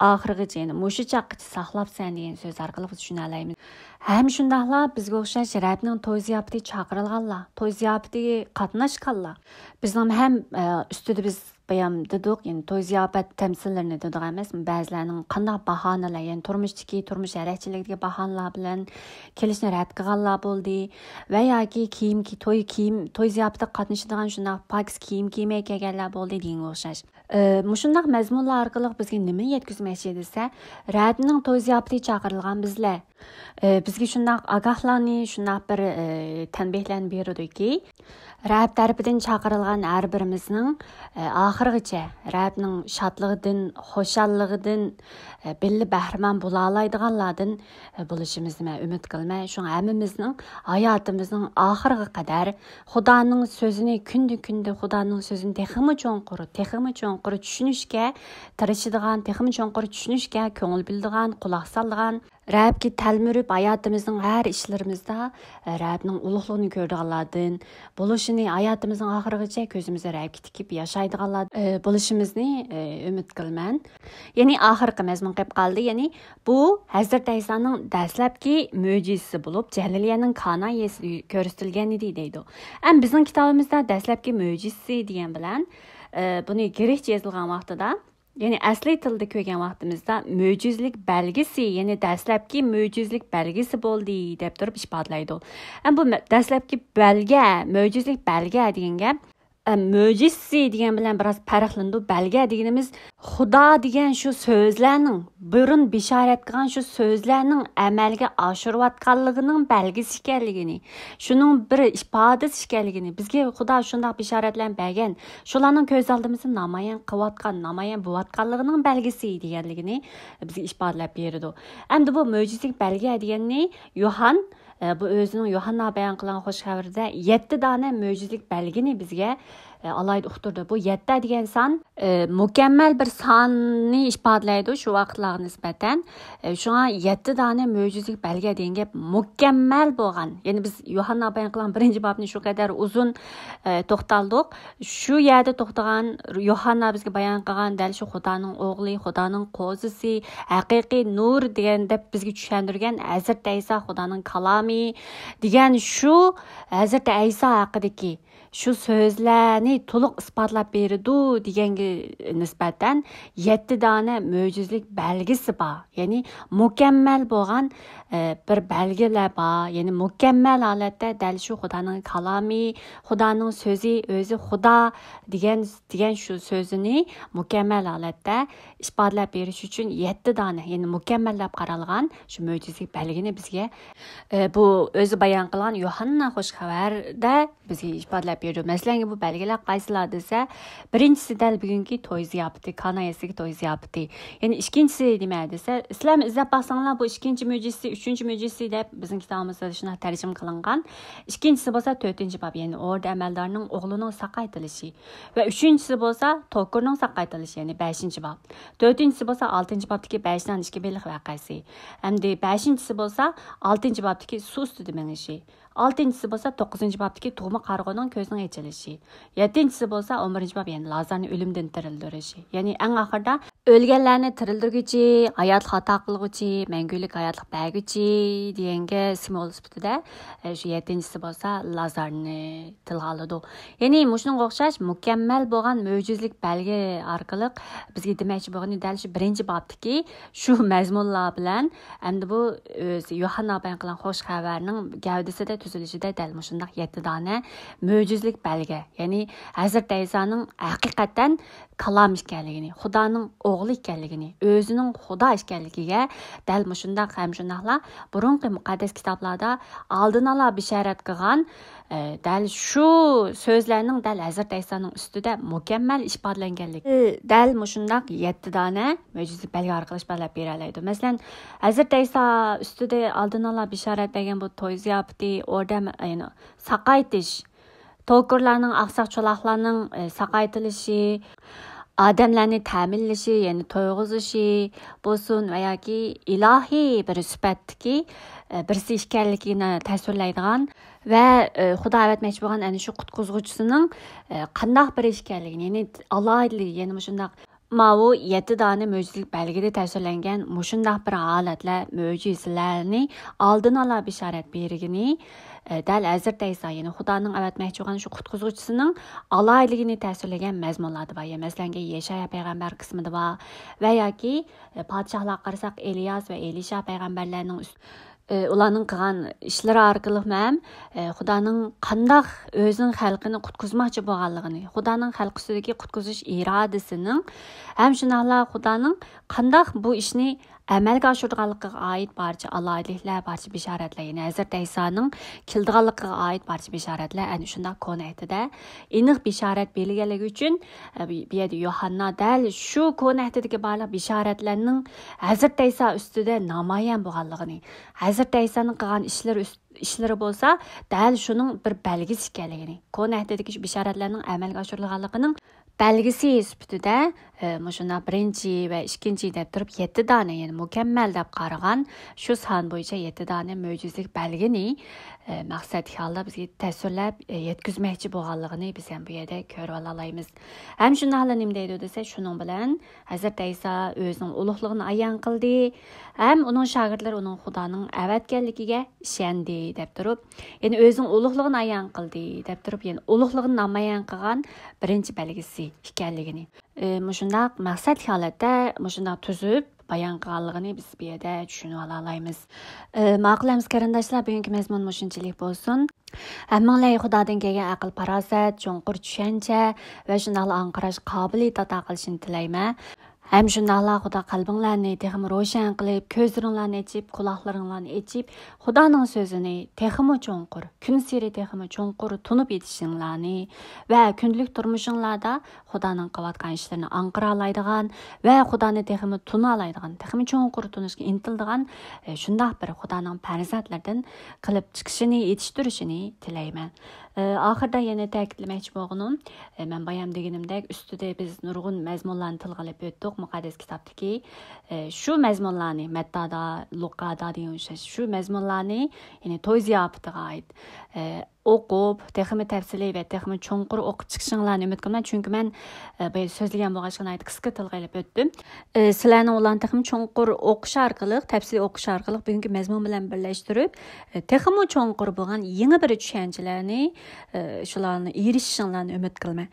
ئاخىرغىچە، يەنى مۇشۇ چاغقىچە ساقلاپسەن دېگەن سۆز ئارقىلىق بىز چۈشىنەلەيمىز. ھەم شۇنداقلا بىزگە ئوخشاش رەبنىڭ توي زىياپىتىگە چاقىرىلغانلار، توي زىياپىتىگە قاتناشقانلار، بىزنىڭ ھەم، ئە، ئۈستىدە بىز بايام دېدۇق، يەنى توي زىياپەت تەمسىللىرىنى دېدۇق ئەمەسمۇ؟ بەزىلەرنىڭ قانداق باھانىلەر، يەنى تۇرمۇشتىكى، تۇرمۇش ھەرەكچىلىكىدىكى باھانىلەر بىلەن كېلىشنى رەت قىلغانلار بولدى ۋە ياكى كىيىم، كى-، توي كىيىم، توي زىياپىتىگە قاتنىشىدىغان شۇنداق پاكىز كىيىم كىيمەي كەلگەنلەر بولدى دېگەنگە ئوخشاش. ئە، مۇشۇنداق مەزمۇنلار ئارقىلىق بىزگە نېمىنى يەتكۈزمەكچى دېسە، رەبنىڭ توي زىياپىتىگە چاقىرىلغان بىزلەر. ئى، بىزگە شۇنداق ئاگاھلارنى، شۇنداق بىر، ئى، تەنبىھلەرنى بېرىدۇكى، رەب تەرىپىدىن چاقىرىلغان ھەر بىرىمىزنىڭ، ئى، ئاخىرغىچە رەبنىڭ شادلىقىدىن، خۇشاللىقىدىن، ئى، بىللە بەھرىمەن بولالايدىغانلاردىن، ئى، بولۇشىمىزنى مەن ئۈمىد قىلىمەن. شۇڭا ھەممىمىزنىڭ ھاياتىمىزنىڭ ئاخىرىغا قەدەر خۇدانىڭ سۆزىنى كۈندە-كۈندە خۇدانىڭ سۆزىنى تېخىمۇ چوڭقۇر، تېخىمۇ چوڭقۇر چۈشىنىشكە تىرىشىدىغان، تېخىمۇ چوڭقۇر چۈشىنىشكە كۆڭۈل بۆلىدىغان، قۇلاق سالىدىغان، رەبكە تەلمۈرۈپ، ھاياتىمىزنىڭ ھەر ئىشلىرىمىزدا، ئە، رەبنىڭ ئۇلۇغلۇقىنى كۆرىدىغانلاردىن بولۇشىنى، ھاياتىمىزنىڭ ئاخىرىغىچە كۆزىمىزدە رەبكە تىكىپ ياشايدىغانلار، ئە، بولۇشىمىزنى، ئە، ئۈمىد قىلىمەن. يەنى ئاخىرقى مەزمۇن قېلىپ قالدى. يەنى بۇ ھەزرەت ئەيسانىڭ دەسلەپكى مۆجىزىسى بولۇپ، جەلىلىيەنىڭ كانا يېزىسىدا كۆرسىتىلگەن ئىدى دەيدۇ. ئەمما بىزنىڭ كىتابىمىزدا دەسلەپكى مۆجىزىسى دېگەن بىلەن، ئە، بۇنى گرېكچە يېزىلغان ۋاقتىدا، يەنى ئەسلى تىلدا كۆرگەن ۋاقتىمىزدا مۆجىزىلىك بەلگىسى، يەنى دەسلەپكى مۆجىزىلىك بەلگىسى بولدى دەپ تۇرۇپ ئىپادىلەيدۇ. ئەمما بۇ مە-، دەسلەپكى بەلگە، مۆجىزىلىك بەلگە دېگەن گەپ، ئە، مۆجىزىسى دېگەن بىلەن بىراز پەرقلىنىدۇ. بەلگە دېگىنىمىز خۇدا دېگەن شۇ سۆزلەرنىڭ، بۇرۇن بېشارەت قىلغان شۇ سۆزلەرنىڭ ئەمەلگە ئاشۇرۇۋاتقانلىقىنىڭ بەلگىسى ئىكەنلىكىنى، شۇنىڭ بىر ئىپادىسى ئىكەنلىكىنى، بىزگە خۇدا شۇنداق بېشارەتلەرنى بەرگەن، شۇلارنىڭ كۆز ئالدىمىزدا نامايان قىلىۋاتقان، نامايان بولۇۋاتقانلىقىنىڭ بەلگىسى دېگەنلىكىنى بىزگە ئىپادىلەپ بېرىدۇ. ئەمدى بۇ مۆجىزىلىك بەلگە دېگەننى يوھان، ئە، بۇ ئۆزىنىڭ يوھاننا بايان قىلغان خوش خەۋىرىدە يەتتە دانە مۆجىزىلىك بەلگىنى بىزگە، ئە، ئالاھىدە ئۇقتۇردى. بۇ يەتتە دېگەن سان، ئە، مۇكەممەل بىر ساننى ئىپادىلەيدۇ شۇ ۋاقىتلارغا نىسبەتەن. ئە، شۇڭا يەتتە دانە مۆجىزىلىك بەلگە دېگەن گەپ مۇكەممەل بولغان. يەنى بىز يوھاننا بايان قىلغان بىرىنچى بابنى شۇ قەدەر ئۇزۇن، ئە، توختالدۇق. شۇ يەردە توختىغان يوھاننا بىزگە بايان قىلغان دەل شۇ خۇدانىڭ ئوغلى، خۇدانىڭ قوزىسى، ھەقىقىي نۇر دېگەن دەپ بىزگە چۈشەندۈرگەن ھەزرىتى ئەيسا خۇدانىڭ كالامى دېگەن شۇ ھەزرىتى ئەيسا ھەققىدىكى شۇ سۆزلەرنى تولۇق ئىسپاتلاپ بېرىدۇ دېگەنگە نىسبەتەن يەتتە دانە مۆجىزىلىك بەلگىسى بار. يەنى مۇكەممەل بولغان، ئە، بىر بەلگىلەر بار. يەنى مۇكەممەل ھالەتتە دەل شۇ خۇدانىڭ كالامى، خۇدانىڭ سۆزى، ئۆزى خۇدا دېگەن، دېگەن شۇ سۆزىنى مۇكەممەل ھالەتتە ئىپادىلەپ بېرىش ئۈچۈن يەتتە دانە، يەنى مۇكەممەللەپ قارالغان شۇ مۆجىزىلىك بەلگىنى بىزگە، ئە، بۇ ئۆزى بايان قىلغان يوھاننا خوش خەۋەردە بىزگە ئىپادىلەپ بېرىدۇ. مەسىلەن، بۇ بەلگىلەر قايسىلار دېسە، بىرىنچىسى دەل بۈگۈنكى توي زىياپىتى، كانا يېزىسىدىكى توي زىياپىتى. يەنى ئىككىنچىسى نېمە دېسە، سىلەرمۇ ئىزدەپ باقساڭلار، بۇ ئىككىنچى مۆجىزىسى، ئۈچىنچى مۆجىزىسى دەپ بىزنىڭ كىتابىمىزدا شۇنداق تەرجىمە قىلىنغان. ئىككىنچىسى بولسا تۆتىنچى باب، يەنى ئوردا ئەمەلدارىنىڭ ئوغلىنىڭ ساقايتىلىشى. ۋە ئۈچىنچىسى بولسا توكۇرنىڭ ساقايتىلىشى، يەنى بەشىنچى باب. تۆتىنچىسى بولسا ئالتىنچى بابتىكى بەش نان ئىككى بېلىق ۋەقەسى. ئەمدى بەشىنچىسى بولسا ئالتىنچى بابتىكى سۇ ئۈستىدە مېڭىشى. ئالتىنچىسى بولسا توققۇزىنچى بابتىكى تۇغما قارىغۇنىڭ كۆزىنىڭ ئېچىلىشى. يەتتىنچىسى بولسا ئون بىرىنچى باب، يەنى لازارنى ئۆلۈمدىن تىرىلدۈرۈشى. يەنى ئەڭ ئاخىرىدا ئۆلگەنلەرنى تىرىلدۈرگۈچى، ھاياتلىق ئاتا قىلغۇچى، مەڭگۈلۈك ھاياتلىق بەرگۈچى دېگەنگە سىمۋول سۈپىتىدە، ئە، شۇ يەتتىنچىسى بولسا لازارنى تىلغا ئالىدۇ. يەنى مۇشۇنىڭغا ئوخشاش مۇكەممەل بولغان مۆجىزىلىك بەلگە ئارقىلىق بىزگە دېمەكچى بولغىنى دەل شۇ بىرىنچى بابتىكى شۇ مەزمۇنلار بىلەن ئەمدى بۇ ئۆزى يوھاننا بايان قىلغان خوش خەۋەرنىڭ گەۋدىسىدە، تۈزۈلۈشىدە دەل مۇشۇنداق يەتتە دانە مۆجىزىلىك بەلگە، يەنى ھەزرىتى ئەيسانىڭ ھەقىقەتەن كالام ئىكەنلىكىنى، خۇدانىڭ ئوغلى ئىكەنلىكىنى، ئۆزىنىڭ خۇدا ئىكەنلىكىگە دەل مۇشۇنداق ھەم شۇنداقلا بۇرۇنقى مۇقەددەس كىتابلاردا ئالدىن ئالا بېشارەت قىلغان، ئە، دەل شۇ سۆزلەرنىڭ دەل ھەزرىتى ئەيسانىڭ ئۈستىدە مۇكەممەل ئىپادىلەنگەنلىكى، دەل مۇشۇنداق يەتتە دانە مۆجىزە بەلگە ئارقىلىق ئىپادىلەپ بېرەلەيدۇ. مەسىلەن، ھەزرىتى ئەيسا ئۈستىدە ئالدىن ئالا بېشارەت بەرگەن بۇ توي زىياپىتى، ئوردەم، يەنى ساقايتىش، توكۇرلارنىڭ، ئاقساق چولاقلارنىڭ، ئە، ساقايتىلىشى، ئادەملەرنى تەمىنلىشى، يەنى تويغۇزۇشى بولسۇن ۋە ياكى ئىلاھىي بىر سۈپەتتىكى، ئە، بىرسى ئىكەنلىكىنى تەسۋىرلەيدىغان ۋە، ئە، خۇدا ئەۋەتمەكچى بولغان ئەنە شۇ قۇتقۇزغۇچىسىنىڭ، ئە، قانداق بىرى ئىكەنلىكىنى، يەنى ئالاھىدىلىكى، يەنى مۇشۇنداق ماۋۇ يەتتە دانە مۆجىزىلىك بەلگىدە تەسۋىرلەنگەن مۇشۇنداق بىر ھالەتلەر، مۆجىزىلەرنى ئالدىن ئالا بېشارەت بېرىگىنى، ئە، دەل ھەزرىتى ئەيسا، يەنى خۇدانىڭ ئەۋەتمەكچى بولغان شۇ قۇتقۇزغۇچىسىنىڭ ئالاھىدىلىكىنى تەسۋىرلىگەن مەزمۇنلاردا بار. يەنى مەسىلەن، يەشايا پەيغەمبەر قىسمىدا بار ۋە ياكى، ئە، پادىشاھلارغا قارىساق، ئېلىياس ۋە ئېلىشا پەيغەمبەرلەرنىڭ ئۈست-، ئە، ئۇلارنىڭ قىلغان ئىشلىرى ئارقىلىقمۇ ھەم، ئە، خۇدانىڭ قانداق ئۆزىنىڭ خەلقىنى قۇتقۇزماقچى بولغانلىقىنى، خۇدانىڭ خەلقى ئۈستىدىكى قۇتقۇزۇش ئىرادىسىنىڭ ھەم شۇنداقلا خۇدانىڭ قانداق بۇ ئىشنى ئەمەلگە ئاشۇرىدىغانلىقىغا ئائىت بارچە ئالاھىدىلىكلەر، بارچە بىشارەتلەر، يەنى ھەزرىتى ئەيسانىڭ كېلىدىغانلىقىغا ئائىت بارچە بىشارەتلەر ئەنە شۇنداق كونا ئەھدىدە ئېنىق بىشارەت بېرىلگەنلىكى ئۈچۈن، ئە، بۇ يەردە يوھاننا دەل شۇ كونا ئەھدىدىكى بارلىق بىشارەتلەرنىڭ ھەزرىتى ئەيسا ئۈستىدە نامايان بولغانلىقىنى، ھەزرىتى ئەيسانىڭ قىلغان ئىشلىرى ئۈست-، ئىشلىرى بولسا دەل شۇنىڭ بىر بەلگىسى ئىكەنلىكىنى، كونا ئەھدىدىكى شۇ بىشارەتلەرنىڭ ئەمەلگە ئاشۇرۇلغانلىقىنىڭ بەلگىسى سۈپىتىدە، ئە، مۇشۇنداق بىرىنچى ۋە ئىككىنچى دەپ تۇرۇپ يەتتە دانە، يەنى مۇكەممەل دەپ قارىغان شۇ سان بويىچە يەتتە دانە مۆجىزىلىك بەلگىنى، ئە، مەقسەتلىك ھالدا بىزگە تەسۋىرلەپ، ئە، يەتكۈزمەكچى بولغانلىقىنى بىز ھەم بۇ يەردە كۆرۈۋالالايمىز. ھەم شۇنداقلا نېمە دەيدۇ دېسە، شۇنىڭ بىلەن ھەزرىتى ئەيسا ئۆزىنىڭ ئۇلۇغلۇقىنى ئايان قىلدى، ھەم ئۇنىڭ شاگىرتلىرى ئۇنىڭ خۇدانىڭ ئەۋەتكەنلىكىگە ئىشەندى دەپ تۇرۇپ، يەنى ئۆزىنىڭ ئۇلۇغلۇقىنى ئايان قىلدى دەپ تۇرۇپ، يەنى ئۇلۇغلۇقىنى نامايان قىلغان بىرىنچى بەلگىسى ئىكەنلىكىنى، ئى، مۇشۇنداق مەقسەتلىك ھالەتتە مۇشۇنداق تۈزۈپ بايان قىلغانلىقىنى بىز بۇ يەردە چۈشىنىۋالالايمىز. ئى، ماقۇل ئەمىسە قېرىنداشلار، بۈگۈنكى مەزمۇن مۇشۇنچىلىك بولسۇن. ھەممىڭلارغا خۇدادىن كەلگەن ئەقىل-پاراسەت، چوڭقۇر چۈشەنچە ۋە شۇنداقلا ئاڭقىراش قابىلىيىتى ئاتا قىلىشىنى تىلەيمەن. ھەم شۇنداقلا خۇدا قەلبىڭلارنى تېخىمۇ روشەن قىلىپ، كۆزلىرىڭلارنى ئېچىپ، قۇلاقلىرىڭلارنى ئېچىپ، خۇدانىڭ سۆزىنى تېخىمۇ چوڭقۇر، كۈنسېرى تېخىمۇ چوڭقۇر تونۇپ يېتىشىڭلارنى ۋە كۈندىلىك تۇرمۇشۇڭلاردا خۇدانىڭ قىلىۋاتقان ئىشلىرىنى ئاڭقىرالايدىغان ۋە خۇدانى تېخىمۇ تونۇالايدىغان، تېخىمۇ چوڭقۇر تونۇشقا ئىنتىلىدىغان، ئە، شۇنداق بىر خۇدانىڭ پەرزەنتلىرىدىن قىلىپ چىقىشىنى، يېتىشتۈرۈشىنى تىلەيمەن. ئە، ئاخىرىدا يەنە تەكىتلىمەكچى بولغىنىم، ئە، مەن بايام دېگىنىمدەك، ئۈستىدە بىز نۇرغۇن مەزمۇنلارنى تىلغا ئېلىپ ئۆتتۇق مۇقەددەس كىتابتىكى. ئە، شۇ مەزمۇنلارنى، مەتتادا، لۇقادا دېگەن ئوخشاش، شۇ مەزمۇنلارنى، يەنى توي زىياپىتىغا ئائىت، ئە، ئوقۇپ، تېخىمۇ تەپسىلىي ۋە تېخىمۇ چوڭقۇر ئوقۇپ چىقىشىڭلارنى ئۈمىد قىلىمەن. چۈنكى مەن، ئە، بايا سۆزلىگەن بولغاچقا ناھايىتى قىسقا تىلغا ئېلىپ ئۆتتۈم. ئە، سىلەرنىڭ ئۇلارنى تېخىمۇ چوڭقۇر ئوقۇش ئارقىلىق، تەپسىلىي ئوقۇش ئارقىلىق بۈگۈنكى مەزمۇن بىلەن بىرلەشتۈرۈپ، ئە، تېخىمۇ چوڭقۇر بولغان يېڭى بىر چۈشەنچىلەرنى، ئە، شۇلارنى ئېرىشىشىڭلارنى ئۈمىد قىلىمەن.